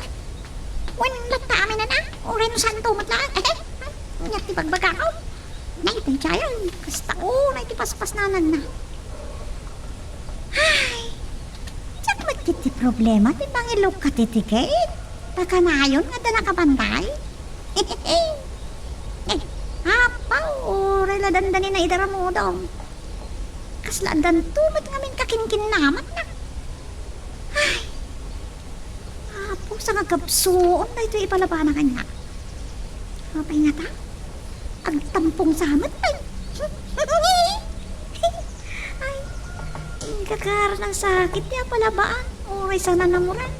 Wen, latta amin a. Uray no santo met laeng. Eh, eh. Ania ti bagbagak? Nay, ti jayan. Kasta ko, nay, ti paspasnananna. Ay, diak met ket ti problema ti mangilukka ti tiket. Ta kanayon nga adda nakabantay. Eh, apaw, uray la dandani na idaramudom. Kasla addanto met ngamin kakinkinnamatna. Ay, Apo, sangagabsuon daytoy ipalabana kaniak. Apay ngata? Agtampong sa met pay. Ay, ingkakar ng sakit ti apalabaan. Uray sana namuran.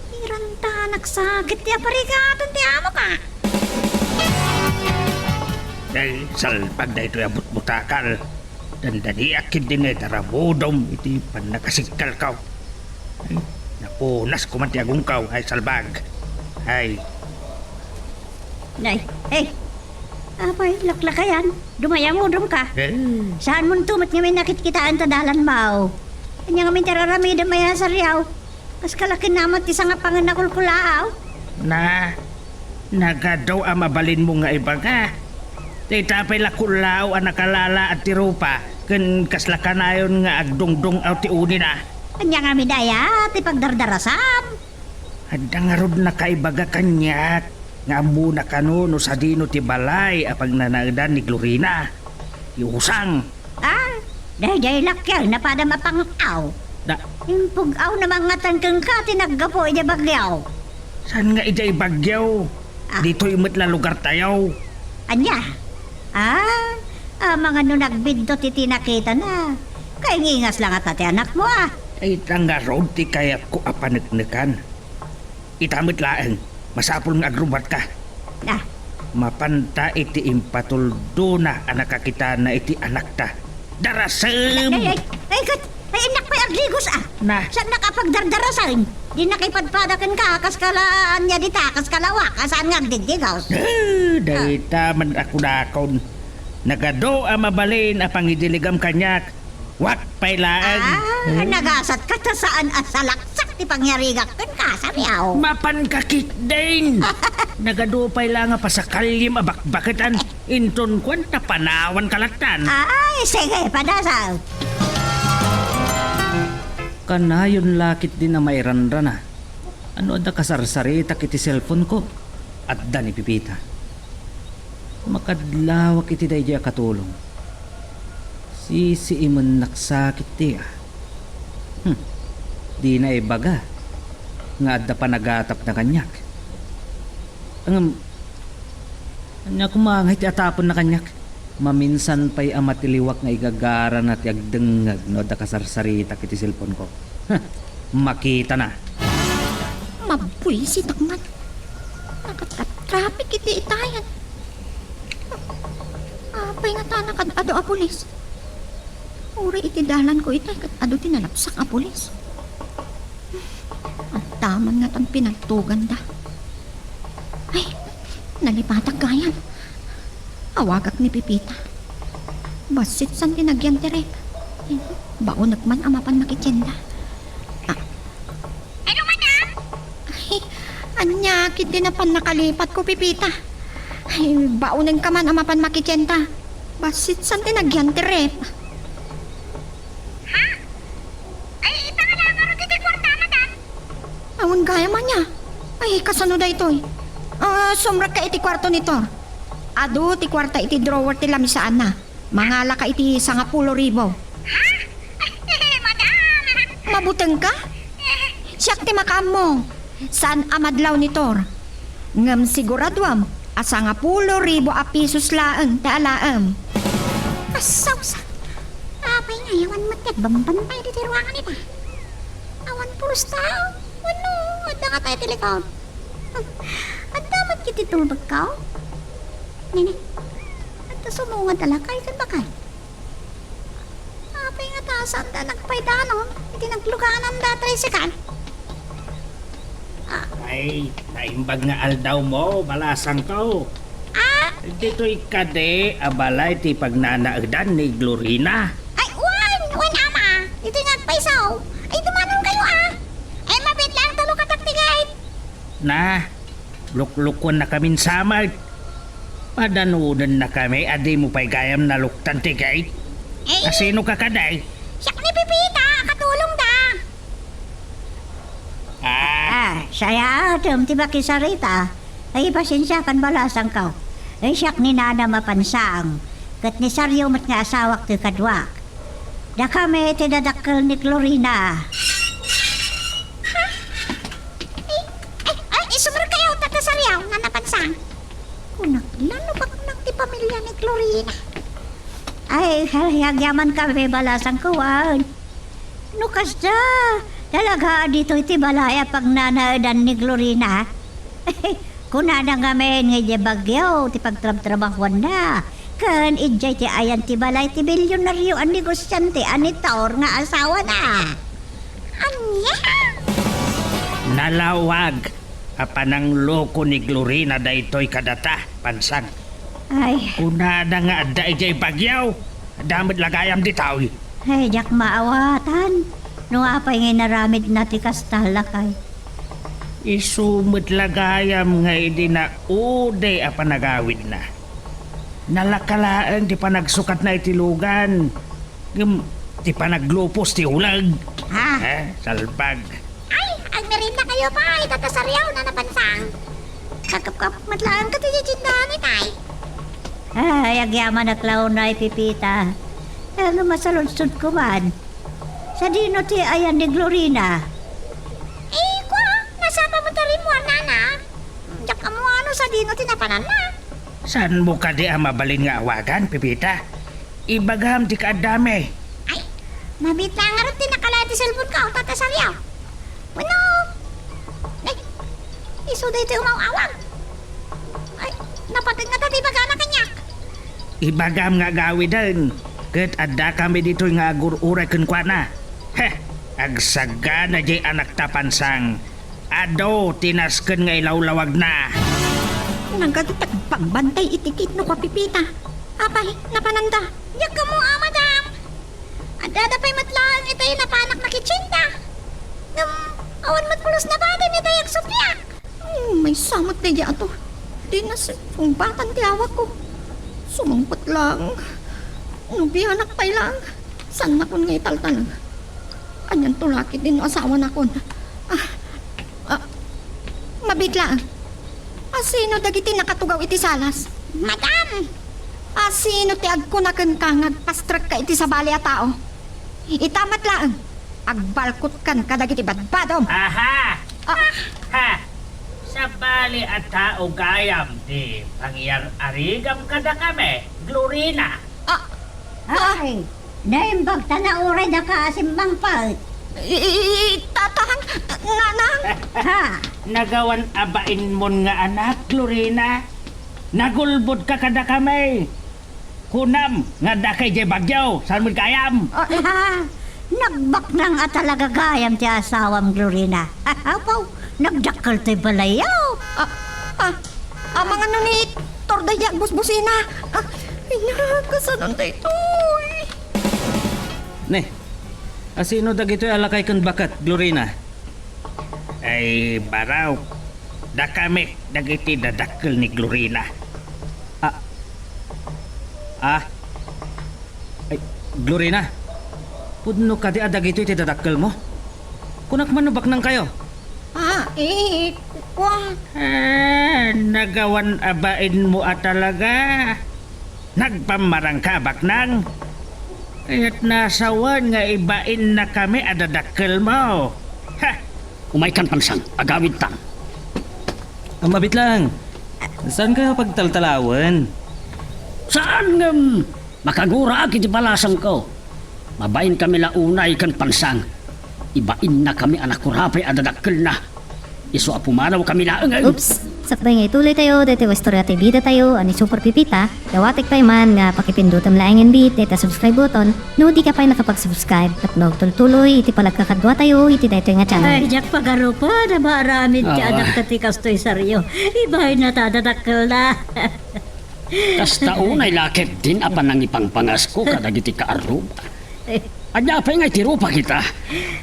Irantanak sakit ti aparigaton ti amo ka. Ay, salpag daytoy a butbutakal. Dandaniak ketdin nga idaramudom iti pannakasigkalkaw. Ay, napunas koman ti agungkaw, ay, salbag. Ay. Nay, hey. Apay, laklakayan. Dumayamudom ka. Eh. Saanmonto met ngamin nakitkitaan ta dalan, Mao? Ania ngamin ti ar-aramidem a sariaw? Kas kalakin naman ti sangapangan a kulkulaaw. Na, nagadu a mabalinmo nga ibaga. Dayta pay la kullaaw a nakalalaad ti rupa, ken kasla kanayon nga agdungdung-aw ti unina. Ania ngamin aya ti pagdardarasam? Adda ngarud nakaibaga kaniak nga ammona kano no sadino ti balay a pagnanaedan ni Glorina. Ti usang. Ah, daydiay lakiag napadam a pang-aw. Da- Impug-aw na mangngatan kenka ti naggapu idiay Baguio. Saan nga idiay Baguio? Ah. Ditoy met la lugartayo. Ania? Ah, amangan no nagbiddut iti nakitana. Kaingingas la ngata ti anakmo, ah. Dayta ngarud ti kayatko a paneknekan. Ita met laeng, masapul nga agrubbuatka. Ah. Mapanta iti impatuldona a nakakitana iti anakta. Darasem! Ay, ay, ay, kat-, ay, innak pay agdigos, ah. Na. Saannak a pagdardarasen? Dinnak ipadpada kenka, kas kala ania dita, kas kalawa, kasaan nga agdigdigos. Eh, dayta man a kunakon. Nagadu a mabalin a pangidiligam kaniak. Wak pay laeng. Ah, hmm. Nagasatka ta saan a salaksak ti pangyarigak kenka, sariaw. Mapanka ketdin. Nagadu pay la nga pasakalim a bakbaketan. Inton kuan ta panawanka lattan. Ay, sige, padasal. Kanayon la ketdin a mairanrana. Ano adda kasarsaritak iti cellphone ko? Adda ni Pipita. Makadlawak iti daydiay a katulong. Sisiimennak sakit ti, ah. Hmm. Dina ibaga nga adda panagatapna kaniak. Ngem, ania koma nga iti atapenna kaniak? Maminsan pay a matiliwak nga igagarana ti agdengngeg no adda kasarsaritak iti cellphone-ko. Huh, makitana. Mabuisitak man. Nakatkatraffic iti itayan. Apay nga ta nakad-adu a pulis? Uray iti dalanko itay ket adu ti nalapsak a pulis. Adda man ngatan pinagtuganda. Ay, nalipatak gayam. Awagak ni Pepita. Bassit san ti nagyan ti ref. Baonek man a mapan makitienda. Ah. Hello, madam? Ay, ania ketdi napan nakalipatko, Pepita? Ay, baonenka man a mapan makitienda. Bassit san ti nagyan ti ref. Ha? Ay, ipangala ngarud iti kuarta, madam. Awan gayam ania. Ay, kasano daytoy? Ah, sumrekka iti kuarto ni Tor. Adu ti kuarta iti drawer ti lamisaanna. Mangalaka iti sangapulo ribu. Ha? Madam! Mabutengka? Siak ti makaammo. Saan a madlaw ni Tor. Ngem siguraduam a sangapulo ribu a pisos laeng ti alaem. Asawsa! Apay nga awan met ti agbambantay ditoy ruangan ita? Awan pulos tao? Wenno, adda ngata iti likod? Adda met iti tulbekko? Nini, adda sumungad a lakay ken bakay. Apay nga ta, saanda nagpaidanon iti nagluganan da tricycle? Ah. Ay, naimbag nga aldawmo, balasangko. Ah? Ditoy kadi a balay ti pagnanaedan ni Glorina? Ay, wen, wen, ama. Ditoy nga agpayso. Ay, dumanonkayo, ah. Ay, mabiit laeng ta lukatak ti gate. Na, luklukonnakamin sa met. Padanonennakami a dimo pay gayam naluktan ti gate. Eh. Kasinoka kadi? Siak ni Pepita, katulongda. Ah. Ah, sayaatem ti makisarita. Ay, pasensiakan, balasangko. Ay, siak ni Nana Mapansang, ket ni Sario met nga asawak ti kaduak. Dakami ti dadakkel ni Glorina. Ha? Ay, ay, ay, sumrekkayo, Tata Sario, Nana Mapansang. Kunak la no baknang ti pamilia ni Glorina. Ay, agyamankami, balasangko, wen. No kasta, talaga a ditoy ti balay a pagnanaedan ni Glorina? Kunana ngamin nga idiay Baguio ti pagtrabtrabahuanna, ken idiay ti ayan ti balay ti bilionario a negosiante a ni Tor nga asawana. Ania? Nalawag a panangloko ni Glorina daytoy kadata, Pansang. Ay. Kunada nga adda idiay Baguio, adda met la gayam ditoy. Ay, diak maawatan. No apay nga inaramidna ti kasta, lakay. Isu met la gayam nga idi nauday a panagawidna. Nalaka laeng ti panagsukatna iti lugan. Ngem ti panaglupos ti uleg. Ah. Eh, salbag. Ay, agmeriendakayo pay, Tata Sario, Nana Pansang. Kakapkap met laeng ket iti tiendahan itay. Ay, agyamanak la unay, Pepita. Ngem masaludsodko man. Sadino ti ayan ni Glorina? Eh, kua, nasapa met a rimmuar, Nana. Diak ammo no sadino ti napananna. Saanmo kadi a mabalin nga awagan, Pepita? Ibagam ti kaaddami. Ay, mabiit laeng ngarud ti nakala iti cellphone-ko, Tata Sario. Wenno, ay, isu daytoy umaw-awag. Ay, napateg ngata ti ibagana kaniak. Ibagam nga agawiden, ket addakami ditoy nga agur-uray kenkuana. Heh, agsagana diay anakta, Pansang. Adu ti nasken nga ilawlawagna. Nagadu ti agbambantay iti gate no kua, Pepita. Apay, napananda? Diak ammo, madam. Addada pay met laeng itay napanak makitienda. Ngem, awan met pulos nabadim itay agsuppiak. Hmm, maysa met daydiay atu. Dinak sungbatan ti awakko. Sumungpet laeng. No bianak pay laeng, saannakon nga italtalek. Anianto la ketdi no asawanakon? Ah, ah, mabiit laeng. Asino dagiti nakatugaw iti salas? Madam! Asino ti agkuna kenka nga agpastrekka iti sabali a tao? Ita met laeng, agbalkotkan kadagiti badbadom. Aha! Ah. Ha! Sabali a tao gayam ti pangyar-arigam kadakami, Glorina. Ah, Ay, naimbag ta nauray daka a simmangpet. I, i, i, Tatang, Nanang. Ha? Nagawan a bainmon nga anak, Glorina. Nagulbodka kadakami. Kunam nga adda kay jay bagyo, saan met gayam? Ah, ha? Nagbaknang a talaga gayam ti asawam, Glorina. Apaw, nagdakkel toy balayyo. Ah, ah, amangan no ni Tor daydi agbusbusina. Ah, ay, na, kasanon daytoy? Ne, asino dagitoy a lakay ken baket, Glorina? Ay, baro, dakami dagiti dadakkel ni Glorina. Ah, ah, ay, Glorina, pudno kadi a dagitoy ti dadakkelmo? Kunak man no baknangkayo. Ah, eh, kua- Ah, nagawan a bainmo a talaga. Nagpammarangka a baknang. Kayat nasawen nga ibainnakami a dadakkelmo. Ha! Umaykan, Pansang, agawidtan. Ammabit lang. Saankayo pagtaltalawen? Saan ngem makaguraak iti palasangko? Mabainkami la unay ken Pansang. Ibainnakami a nakurapay a dadakkelna. Isu a pumanawkami laeng. Oops! Sakbay nga ituloytayo daytoy a istorya ti bidatayo a ni Super Pipita, dawatek pay man nga pakipindutem laeng inbit dayta subscribe button no dika pay nakapag-subscribe tapno agtultuloy iti panagkakaduatayo iti daytoy nga channel. Ay, diak pagarupa a maaramid ti adakta ti kastoy, Sario. Ibainna ta a dadakkelna. Kasta unay la ketdin a panangipangpangasko kadagiti kaarruba. Ania pay nga iti rupa kita?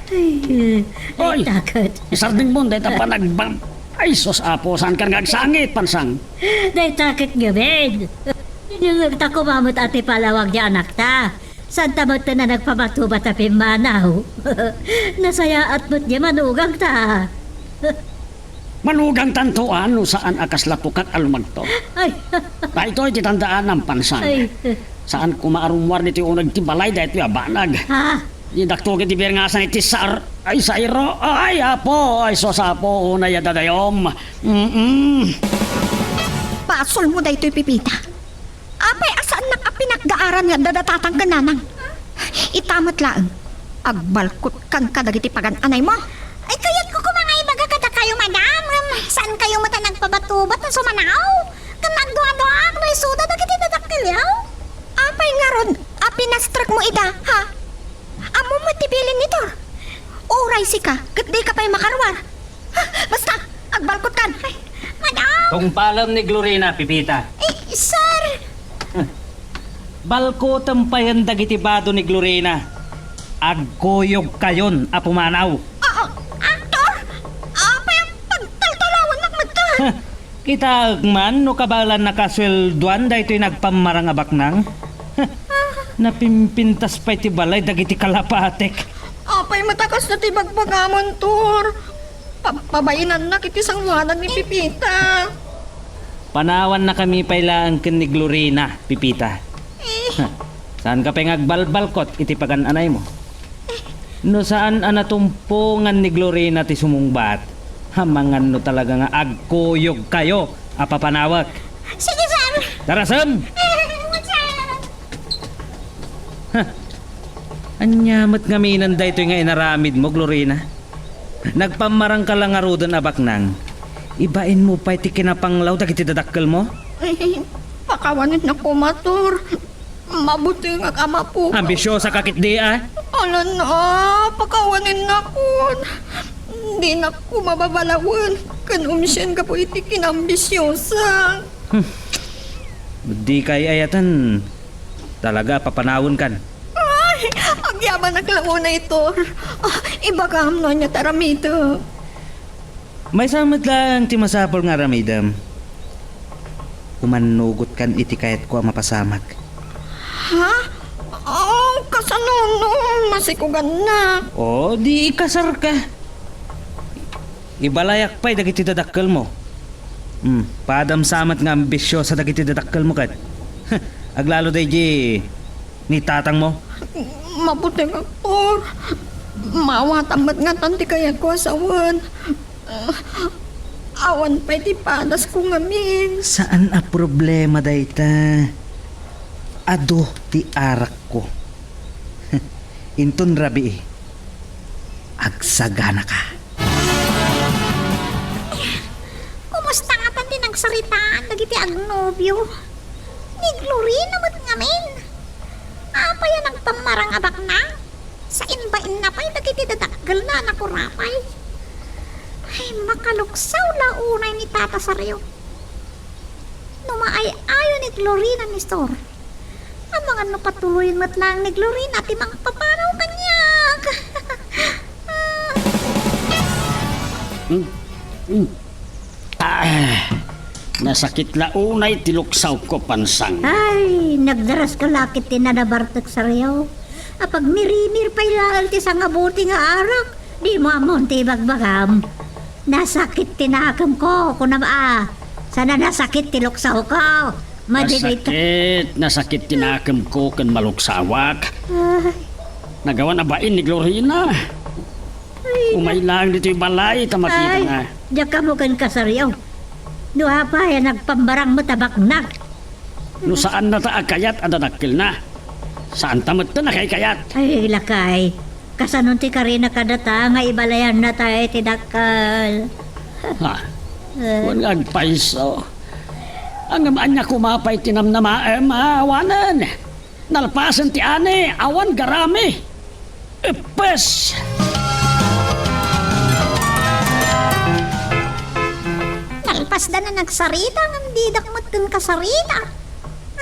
Ay, Oy! Takot. Isardengmon dayta panagbam-, ay, sus, Apo, saankan nga agsangit, Pansang? Dayta ket ngamin. Dinengngegta koma met a ti palawag ti anakta. Saanta met a nagpabatubat a pimmanaw. Nasayaat met diay manugangta. Manugangtanto a no saan a kasla pukat a lumagto. Ay. Daytoy ti tandaanam, Pansang. Ay. Saan koma a rummuar ditoy uneg ti balay daytoy a banag. Ha? Idakto ket ti birngasan iti sar-, ay, sairo. Ay, Apo, ay, sus, Apo, unay a dadayom. Mm-mm. Basolmo daytoy, Pipita. Apay a saannak a pinagdaaran nga adda da tatang ken nanang? Ita met laeng, agbalkotkan kadagiti pagan-anaymo. Ay, kayatko koma nga ibaga kadakayo, madam, ngem saankayo met a nagpabatubat a sumanaw? Ken agduaduaak no isuda dagiti dadakkelyo. Apay ngarud a pinastrekmo ida, ha? Ammom met ti bilin ni Tor. Uray sika, ket dika pay makaruar. Basta, agbalkotkan. Ay, madam! Tungpalem ni Glorina, Pipita. Eh, sir! Balkotem payen dagiti bado ni Glorina. Agkuyogkayon a pumanaw. Ah, ah, Tor! Apay a pagtaltalawannak met? Kitaek man no kabaelanna a sueldoan daytoy nagpammarang a baknang. Napimpintas pay ti balay dagiti kalapatek. Apay met a kasla ti bagbagamon, Tor? Pa-, pabainannak iti sangoanan ni Pipita. Panawannakami pay laeng ken ni Glorina, Pipita. Eh. Ha, saanka pay nga agbalbalkot iti pagan-anaymo? No saan a natumpongan ni Glorina ti sumungbat, amangan no talaga nga agkuyogkayo a papanawek. Sige, sir. Darasem! Sir! Ha? Ania met ngamin daytoy nga inaramidmo, Glorina? Nagpammarangka la ngaruden a baknang. Ibainmo pay ti kinapanglaw dagiti dadakkelmo? Pakawanennak koma, Tor. Mabutengak a mapugawka. Ambisiosaka ketdi, a? Alan, a, pakawanennakon. Dinak koma babalawen ken umsien gapu iti kinaambisiosak. Hmm. Dika ay-ayaten. Talaga, papanawenkan. Ay, agyabanak la unay, Tor. Ah, ibagam no ania ti aramidek. Maysa met laeng ti masapul nga aramidem. Umannugotkan iti kayatko a mapasamak. Ha? Oh, kasano no masikugannak? Oh, di ikasarka. Ibalayak pay dagiti dadakkelmo. Hmm, padam sa met nga ambisiosa dagiti dadakkelmo ket. Aglalo daydi ni tatangmo? Mabutengak, Tor. Maawatam met ngatan ti kayatko a sawen. Awan pay ti panasko ngamin. Saan a problema dayta. Adu ti arakko. Inton rabii, agsaganaka. Kumusta ngatan ti nagsaritaan dagiti agnobio? Ni Glorina met ngamin. Apay a nagpammarang a baknang? Sainbainna pay dagiti dadakkelna a nakurapay. Ay, makaluksaw la unay ni Tata Sario. No maay-ayo ni Glorina, Nestor, amangan no patuloyen met laeng ni Glorina ti mangpapanaw kaniak. Ah. Hmm? Hmm. Ah, nasakit la unay ti luksawko, Pansang. Ay, nagdaras ka lakit ti nanabartek, Sario. Apagmirimir pay laeng ti sangabuti nga arak, dimo ammon ti ibagbagam. Nasakit ti nakemko, kunam a. Sana nasakit ti luksawko. Madi dayta. Nasakit, nasakit ti nakemko ken maluksawak. Ay. Nagawan a bain ni Glorina. Ay, umay laeng ditoy balay ta makita nga. Ay, diak ammo ken kasariaw. No apay a nagpammarang met a baknang. No saanna ta a kayat a dadakkelna, saanta metten a kaykayat. Ay, lakay. Kasano ti karina kadata nga ibalayanna tayo ti dakkel? Ha? Eh. Wen nga agpayso. Ngem ania koma pay ti namnamaem a awanen? Nalpasen ti ani, awan garami. Ippes! Nalpasda a nagsarita, ngem didak metten kasarita.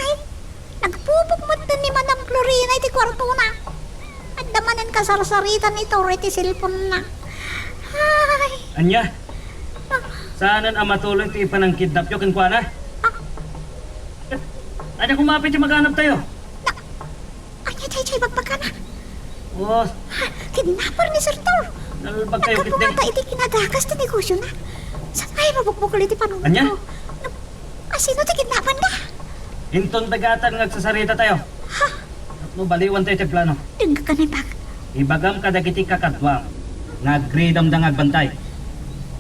Ay, nagpupok metten ni Madam Florina iti kuartona. Adda manen kasarsarita ni Tor iti cellphone-na. Ay. Ania? Ah. Saanen a matuloy ti panangkidnapyo kenkuana? Ah. Ania koma pay ti maganabtayo? Na-, Ania daytoy ibagbagana? Oh. Ha, kidnapper ni Sir Tor. Nalbag kayo, nagkabuata iti kinadakas ti negosiona. Sa-, ay, mabukbukol iti panunotko. Ania? Na-, asino ti kidnapanda? Inton dagatan nga agsasarita tayo. Ha? Tapno baliwan tayo ti plano. Dengngeg kaniak. Ibagam kadagiti kakaduam nga agreedamda nga agbantay.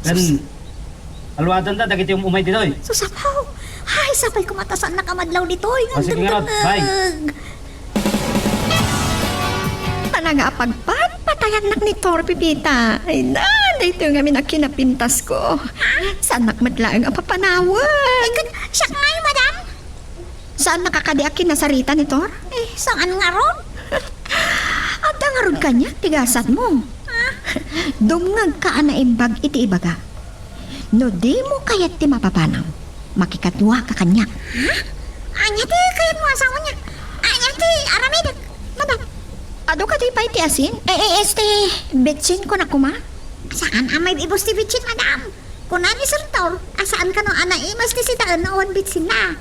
Ken sus- Aluadenda dagiti um-umay ditoy. Sus, Apo! Ay, sapay koma ta saannak a madlaw ditoy. O, sige, ngarud. Bye. Talaga a pagpatpatayannak ni Tor, Pepita. Ay na, daytoy ngamin a kinapintasko. Ha? Saannak met laeng a papanawen. Ay, ket siak ngay, madam? Saannak a kadi a kinasarita ni Tor? Eh, saan ngarud? Adda ngarud kaniak ti gasatmo. Ah? Dumngegka a naimbag iti ibaga. No dimo kayat ti mapapanaw, makikaduaka kaniak. Ha? Ania ti kayatmo a saonak? Ania ti aramidek, madam? Adu kadi pay ti asin? Eh, eh, este, bitsin ko na koma? Saan a maibibus ti bitsin, madam? Kuna ni Sir Tor a saan kano a naimas ti sitaen no awan bitsinna.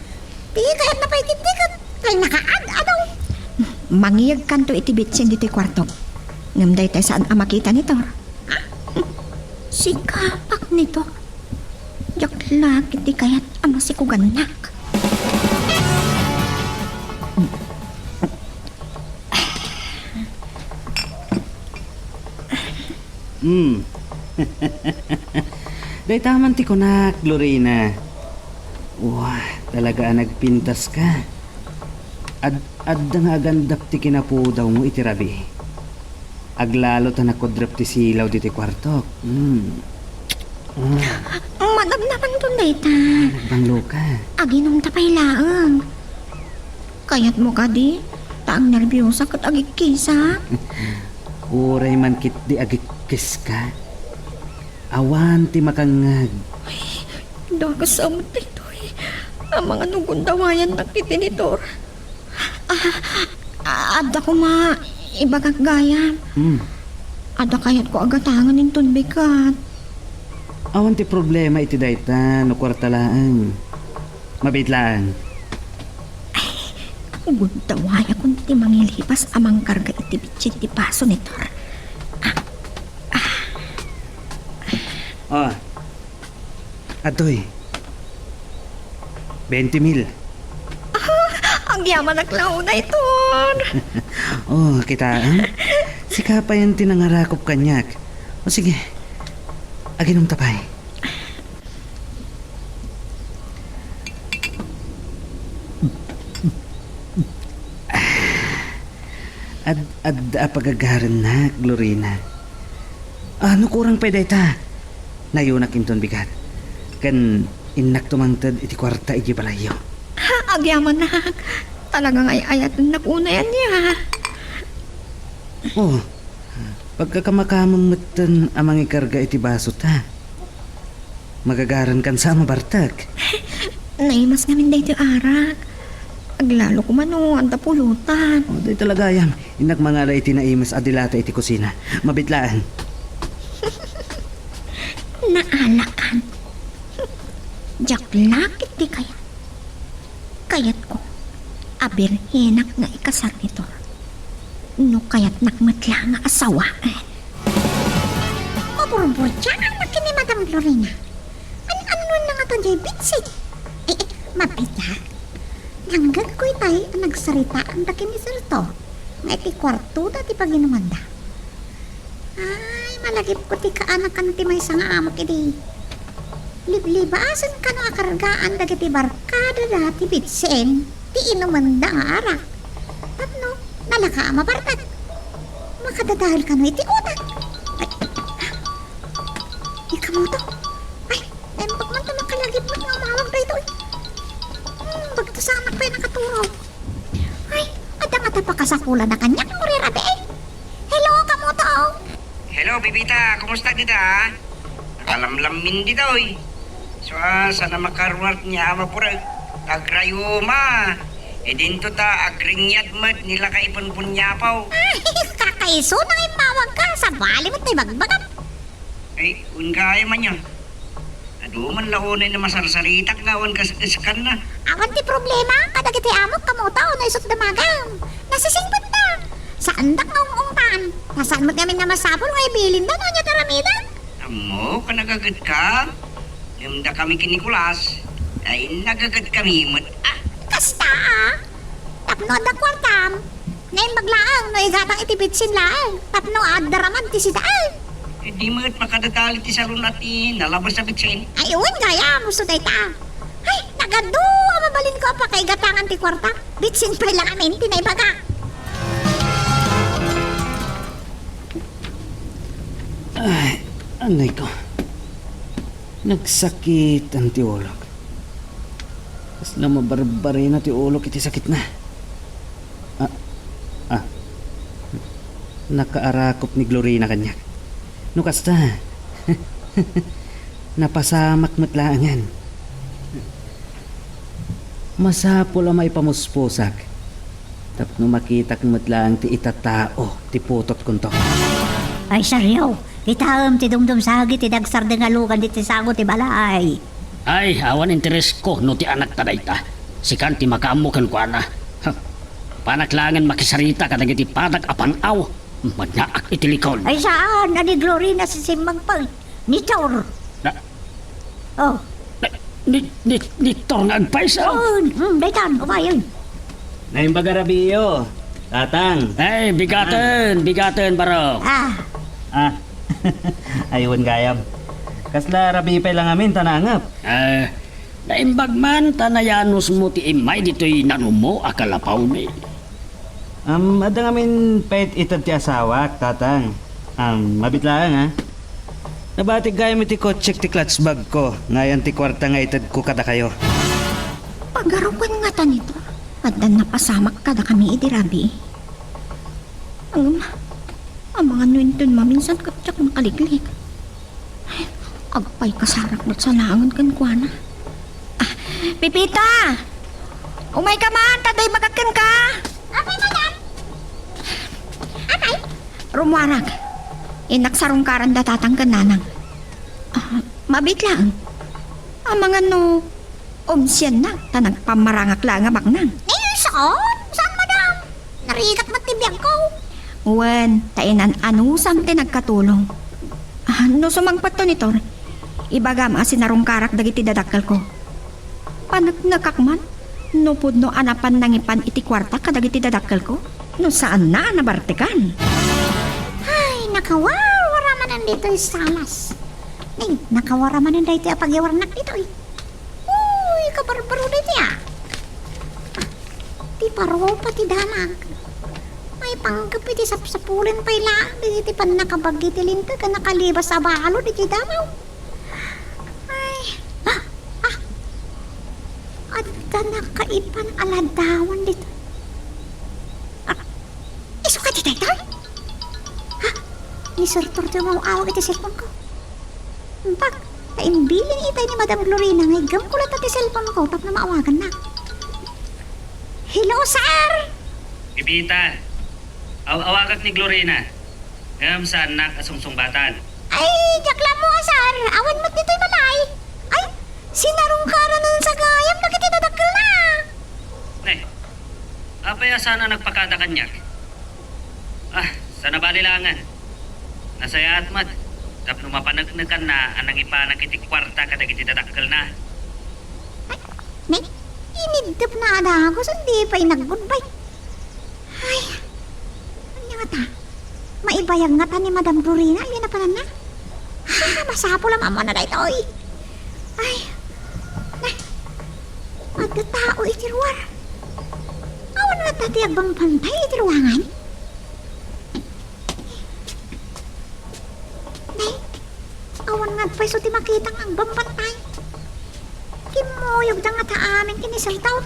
Ti kayatna pay ketdi ket kayatna kaad-adu. Mangiyegkanto iti bitsin ditoy kuartok. Ngem daytoy saan a makita ni Tor. Sikapak ni Tor. Diak la ketdi kayat a masikugannak. Hmm. Dayta man ti kunak, Lorena. Wah, talaga a nagpintaska. Ad-, adda nga agandap ti kinapudawmo iti rabii. Aglalo ta nakudrep ti silaw ditoy kuartok. Hmm. Ah. Madamdamanton dayta. Nagbangloka. Aginumta pay laeng. Kayatmo kadi? Ta agnerbiosa ket agikkisak. Uray man ketdi agikkiska. Awan ti makangngeg. Ay, dakes a met daytoy. Amangan no gundawayannak iti ni Tor. Ah, ah, adda koma ibagak gayam. Hmm. Adda kayatko a gatangen inton bigat. Awan ti problema iti dayta no kuarta laeng. Mabiit laeng. Ay, gundawayakon ti mangilipas a mangkarga iti bitsin ti baso ni Tor. Ah, ah. Oh. Adtoy. Benti mil. Ah, agyamanak la unay, Tor. Oh, kitaem? Sika pay ti nangarakop kaniak. O sige, aginumta pay. Ad-adda a pagagarennak, Lorena. Ah, no kurang pay dayta. Nayonak inton bigat. Ken innak tumangted iti kuarta idiay balayyo. Ha, agyamanak. Talagang ay-ayatennak unay ania. Oh, pagkakamakamem metten a mangikarga iti basota. Magagarankan sa a mabartek. Naimas ngamin daytoy arak. Aglalo koma no adda pulotan. Oh, dayta la gayam. Innak mangala iti naimas a dilata iti kusina. Mabit laeng. Naalakan. Diak la ketdi kayat. Kayatko a birhenak nga ikasar ni Tor. No kayatnak met la nga asawaen. Maburburtiaannak ken ni Madam Lorena. An-annon na ngata diay bitsit? Eh, eh, mabita. Nanggegko itay a nagsaritaan da ken ni Sir Tor nga iti kuartoda ti paginumanda. Ay, malagipko ti kaanakan ti maysa nga amok idi. Liblibasen kano a kargaan dagiti barkadada ti bitsin ti inumenda nga arak. Tapno nalaka a mabartek. Makadadael kano iti utang. Ay, ikaw to. Ay, naimbag man ta makalagip met nga umawag daytoy. Hmm, bagto sa anak pay nakaturaw. Ay, adda ngata pakasapulanna kaniak, Lorena, eh. Hello, kamoto. Hello, Bibita. Kumusta dita, a? Nakalamlammin ditoy. So, a, saan a makaruar ti ama purek. Agrayuma. Idinto ta agringyat met ni lakay punpunyapaw. Ay, kakaisuna nga immawagka. Sabali met ti bagbagam. Ay, wen gayam ania. Adu man la unay a masarsaritak nga awan kas-, kaskanna. Awan ti problema kadagiti amok, kamoto, no isut' damagam. Nasisingpetda. Saandak nga ung-ungtan. Ta saan met ngamin a masapul nga ibilinda no ania ti aramidek. Ammok a nagagetka. Ngem dakami ken Nicolas, ay nagagetkami met. Ah, kasta, a. Tapno adda kuartam, naimbag laeng no igatang iti bitsin laeng tapno adda raman ti sidaen. Idi met makadadael iti salon a ti nalabes a bitsin. Ay, wen gayam, isu dayta. Ay, nagadu a mabalinko a pakaigatangan ti kuarta. Bitsin pay la ngamin ti naibagak. Ay, anay ko. Nagsakitan ti ulok. Kasla mabarbarina ti ulok iti sakitna. Ah, ah. Nakaarakop ni Glorina kaniak. No kasta, napasamak met laengen. Masapul a maipamuspusak tapno makitak met laeng ti itatao ti putotkonto. Ay, Sergio, kitaem ti dumdumsagi ti dagsarde nga lugan ditoy sango ti balay. Ay, awan interesko no ti anakta dayta. Sikan ti makaammo kenkuana. Huh. Panak laengen makisarita kadagiti padak a pan-aw. Manaak iti likon. Ay, saan a ni Glorina sisimmang pay. Ni Tor. Na- Oh. Na-, ni, ni, ni Tor nga agpayso. Oh, hmm, daytan, umayon. Naimbag a rabiyo, tatang. Ay, bigaten, bigaten, barok. Ah. Ah. Ay, wen gayam. Kasla rabii pay la ngamin ta nangngep. Ah, naimbag man ta nayanusmo ti immay ditoy nanummo a kalapawmi. Am, adda ngamin pay ited ti asawak, tatang. Am, mabit laeng, a. Nabatik gayam iti kotsek ti clutch bag ko, nga ayan ti kuarta nga itedko kadakayo. Pagarupen ngata ni Tor, addan napasamak kadakami idi rabii. Ngem, amangan no inton maminsan ket diak makaliklik. Agpaykasarak met sa laengen kenkuana. Ah, Pepita! Umayka man, ta adda imbagak kenka! Apay, madam? Apay? Rummuarak. Innak sarungkaran da tatang ken nanang. Ah, mabit laeng. Amangan no umsiennak ta nagpammarangak laeng a baknang. Eh, saan? Saan, madam? Narigat met ti biagko. Wen, ta inan-anusam ti nagkatulong. Ah, no sumangpetto ni Tor, ibagam a sinarungkarak dagiti dadakkelko. Paneknekak man no pudno a napan nangipan iti kuarta kadagiti dadakkelko no saanna a nabartekan. Ay, nakawarwara manen ditoy salas. Ay, nakawara manen daytoy a pagiwarnak ditoy. Uy, kabarbaro daytoy, a. Ah, ti parupa ti damag. Ay, panggep iti sapsapulen pay laeng dagiti pannakabagi ti linteg a nakalibas a balud iti damaw. Ay, ah, ah, adda nakaipan a ladawan dito. Ah, isu kadi daytoy? Ha? Ni Sir Tor ti umaw-awag iti cellphone ko. Imbag, ta imbilin itay ni Madam Glorina nga iggamko latta ti cellphone ko tapno maawaganna. Hello, sir! Pipita, aw-awagak ni Glorina. Ngem saannak a sungsungbatan. Ay, diak la ammo, sir. Awan met ditoy balay. Ay, sinarungkaran sa gayam dagiti dadakkelna. Ne, apay a saan a nagpakada kaniak? Ah, saan a bali laengen. Nasayaat met tapno mapaneknekanna a nangipanak iti kuarta kadagiti dadakkelna. Ay, ne, iniddepna a dagus, di pay nag-goodbye. Ay, ania ngata? Maibayag ngata ni Madam Glorina, ania napananna? Ah, masapul a maammoanna daytoy. Ay, na, adda tao iti ruar. Awan ngata ti agbambantay iti ruangan? Nay, awan nga pay isu ti makita nga agbambantay. Kimmuyogda ngata amin ken ni Sir Tor.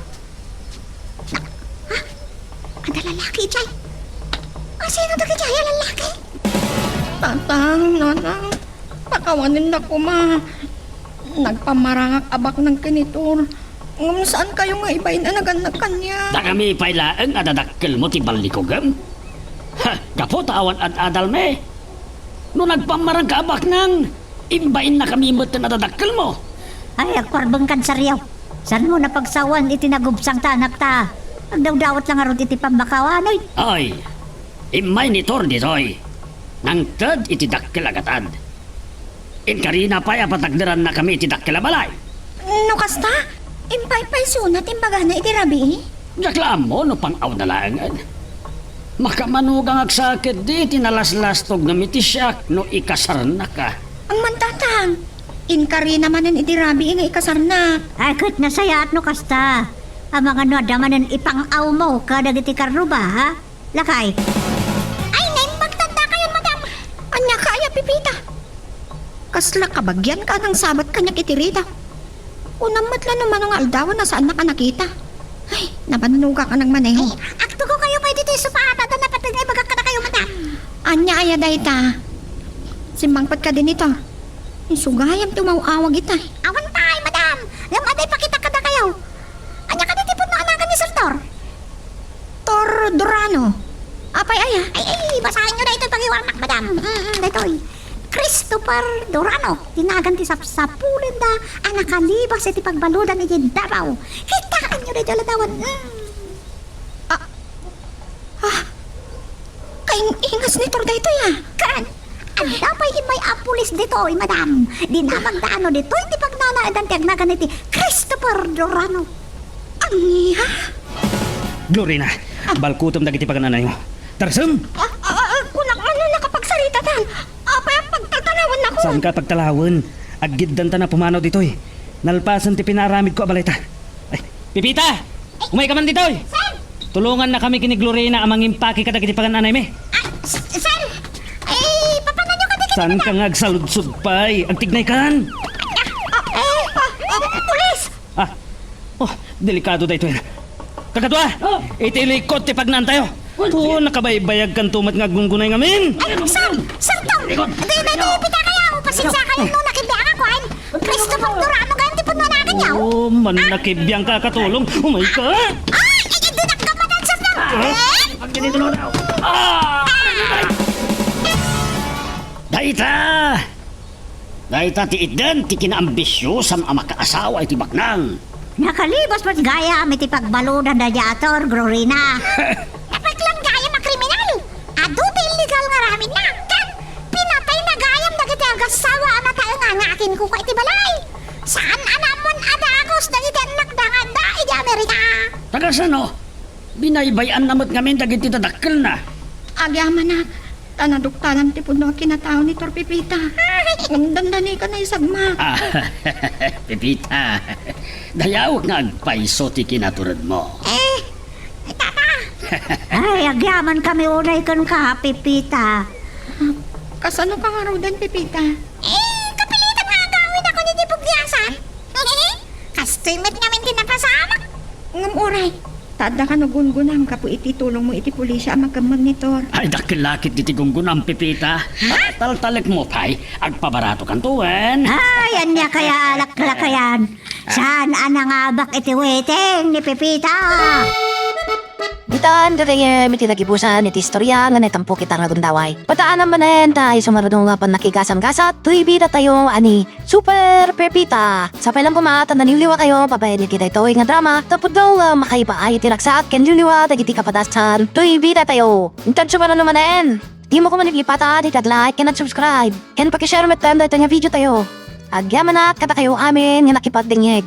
Ha? Adda lalaki idiay. Asino dagidiay a lalaki? Tatang, nanang, pakawanennak koma. Nagpammarangak a baknang ken ni Tor. Ngem saankayo nga ibain a nagannak kaniak? Dakami pay laeng a dadakkelmo ti ballikugem? Ha, gapu ta awan ad-adalmi. No nagpammarangka a baknang, imbainnakami metten a dadakkelmo. Ay, agparbengkan, Sergio. Saanmo napagsawan iti nagubsang ta anakta? Agdawdawat la ngarud iti pammakawan, oy. Ay, immay ni Tor ditoy. Nangted iti dakkel a gatad. Inkarina pay a patakderannakami iti dakkel a balay. No kasta, impaypaysona ti imbagana iti rabii? Diak la ammo no pang-awna laengen. Makamanugang agsa ketdi ti nalaslastogna iti siak no ikasarnaka. Ang mantatang, inkarina manen iti rabii nga ikasarnak. Ay, ket nasayaat no kasta. Amangan no adda manen ipang-awmo kadagiti karruba, ha? Lakay. Ay, naimbag tanda kayon, madam. Ania kaya, Pipita? Kasla kabagianka a nangsabat kaniak iti rida. Kunam met la no mano nga aldawen a saannak a nakita. Ay, nabannoga ka nagmaneho. Ay, agtugokayo pay ditoy sopa, ta adda napateg nga ibagak kadakayo, madam. Ania aya dayta? Simmangpetka dinto. Isu gayam ti umaw-awag ita. Awan pay, madam. Ngem adda ipakitak kadakayo. Ania kadi ti pudno a nagan ni Sir Tor? Tor Durano. Apay aya? Ay, ay, basaenyo daytoy pangiwarnak, madam. Mm, mm, daytoy. Christopher Durano, ti nagan ti sapsapulenda a nakalibas iti pagbaludan iti Davao. Kitaenyo daytoy a ladawan. Mm. Ah, ah, kaing-ingas ni Tor daytoy, ah. Kan, adda pay immay a pulis ditoy, madam. Dinamagda no ditoy ti pagnanaedan ti agnagan iti Christopher Durano. Ania? Glorina, balkutem dagiti pagan-anaymo. Tarsem! Ah, ah, ah, kunak man no nakapagsarita tan. Apay a pagtaltalawennakon? Saanka a pagtalawen. Aggiddanta a pumanaw ditoy. Nalpasen ti pinaaramidko a balayta. Ay, Pipita! Umayka man ditoy! Sir! Tulongannakami ken ni Glorina a mangimpake kadagiti pagan-anaymi. Ah, s-, sir! Eh, papananyo kadi ket saanka nga agsaludsod pay? Agtignaykan! Ah, eh, ah, ah, pulis! Ah. Oh, delikado daytoy. Kakadua! Oh! Iti likod ti pagnaantayo. Oh, nakabaybayagkanto met nga aggunggunay ngamin. Ay, sir! Sir Tom! Di, di, di, pitakayo! Pasensiakayo no nakibiangak, wen. Christopher Durano gayam ti pudno a naganyo. Oh, mannakibiang ka, katulong. Umayka! Ay, ay, ay, di nakagamanan, sir Tom! Ah! Eh? Ah! Dayta! Dayta ti itdan ti kinaambisiosam a makaasawa iti baknang. Nakalibas met gayam iti pagbaludan daydiay a Tor, Glorina. Napatlan gayam a kriminal. Adu ti illegal nga aramidna. Ken pinatayna gayam dagiti agassawa a nataengan nga akinkuka iti balay. Saan a naammoan a dagus dagiti annakda nga adda idiay Amerika. Tagasano? Binaybay-anna met ngamin dagiti dadakkelna. Agyamanak, ta naduktalan ti pudno a kinatao ni Tor Pipita. Ngem dandani ka naisagmak. Ah, Pipita, dayawek nga agpayso ti kinaturedmo. Eh, tata, Ay, agyaman kami unay kenka, Pepita. Kasano ka ngaruden, Pepita? Eh, kapilitan nga agawid ako ditoy bugliasan. Kastoy met ngamin ti napasamak. Ngem uray, ta adda kano gunggonam gapu iti tulongmo iti pulisia a magmonitor. Ay, dakkel la ket ditoy gunggonam, Pepita. Ha? Taltalekmo pay, agpabaratokanto wen. Ay, ania kaya a laklakayan? Saan a nangabak iti waiting ni Pepita? Ditan gagayyem iti nagibusan iti istoria nga naitampok ita nga gundaway. Padaanam manen ta isu nga rudong nga pannakigasam-gasat toy bidatayo a ni Super Pepita. Sapay lang koma ta naliwliwatayo babaen iti daytoy nga drama tapno nga makaibaay iti ragsak ken liwliwa dagiti kapadasan toy bidatayo. Intan sumarano manen, dimo koma maglipata iti ag-like ken ag-subscribe ken paki-share metten daytoy nga video tayo. Agyamanak kadakayo amin nga nakipagdengngeg.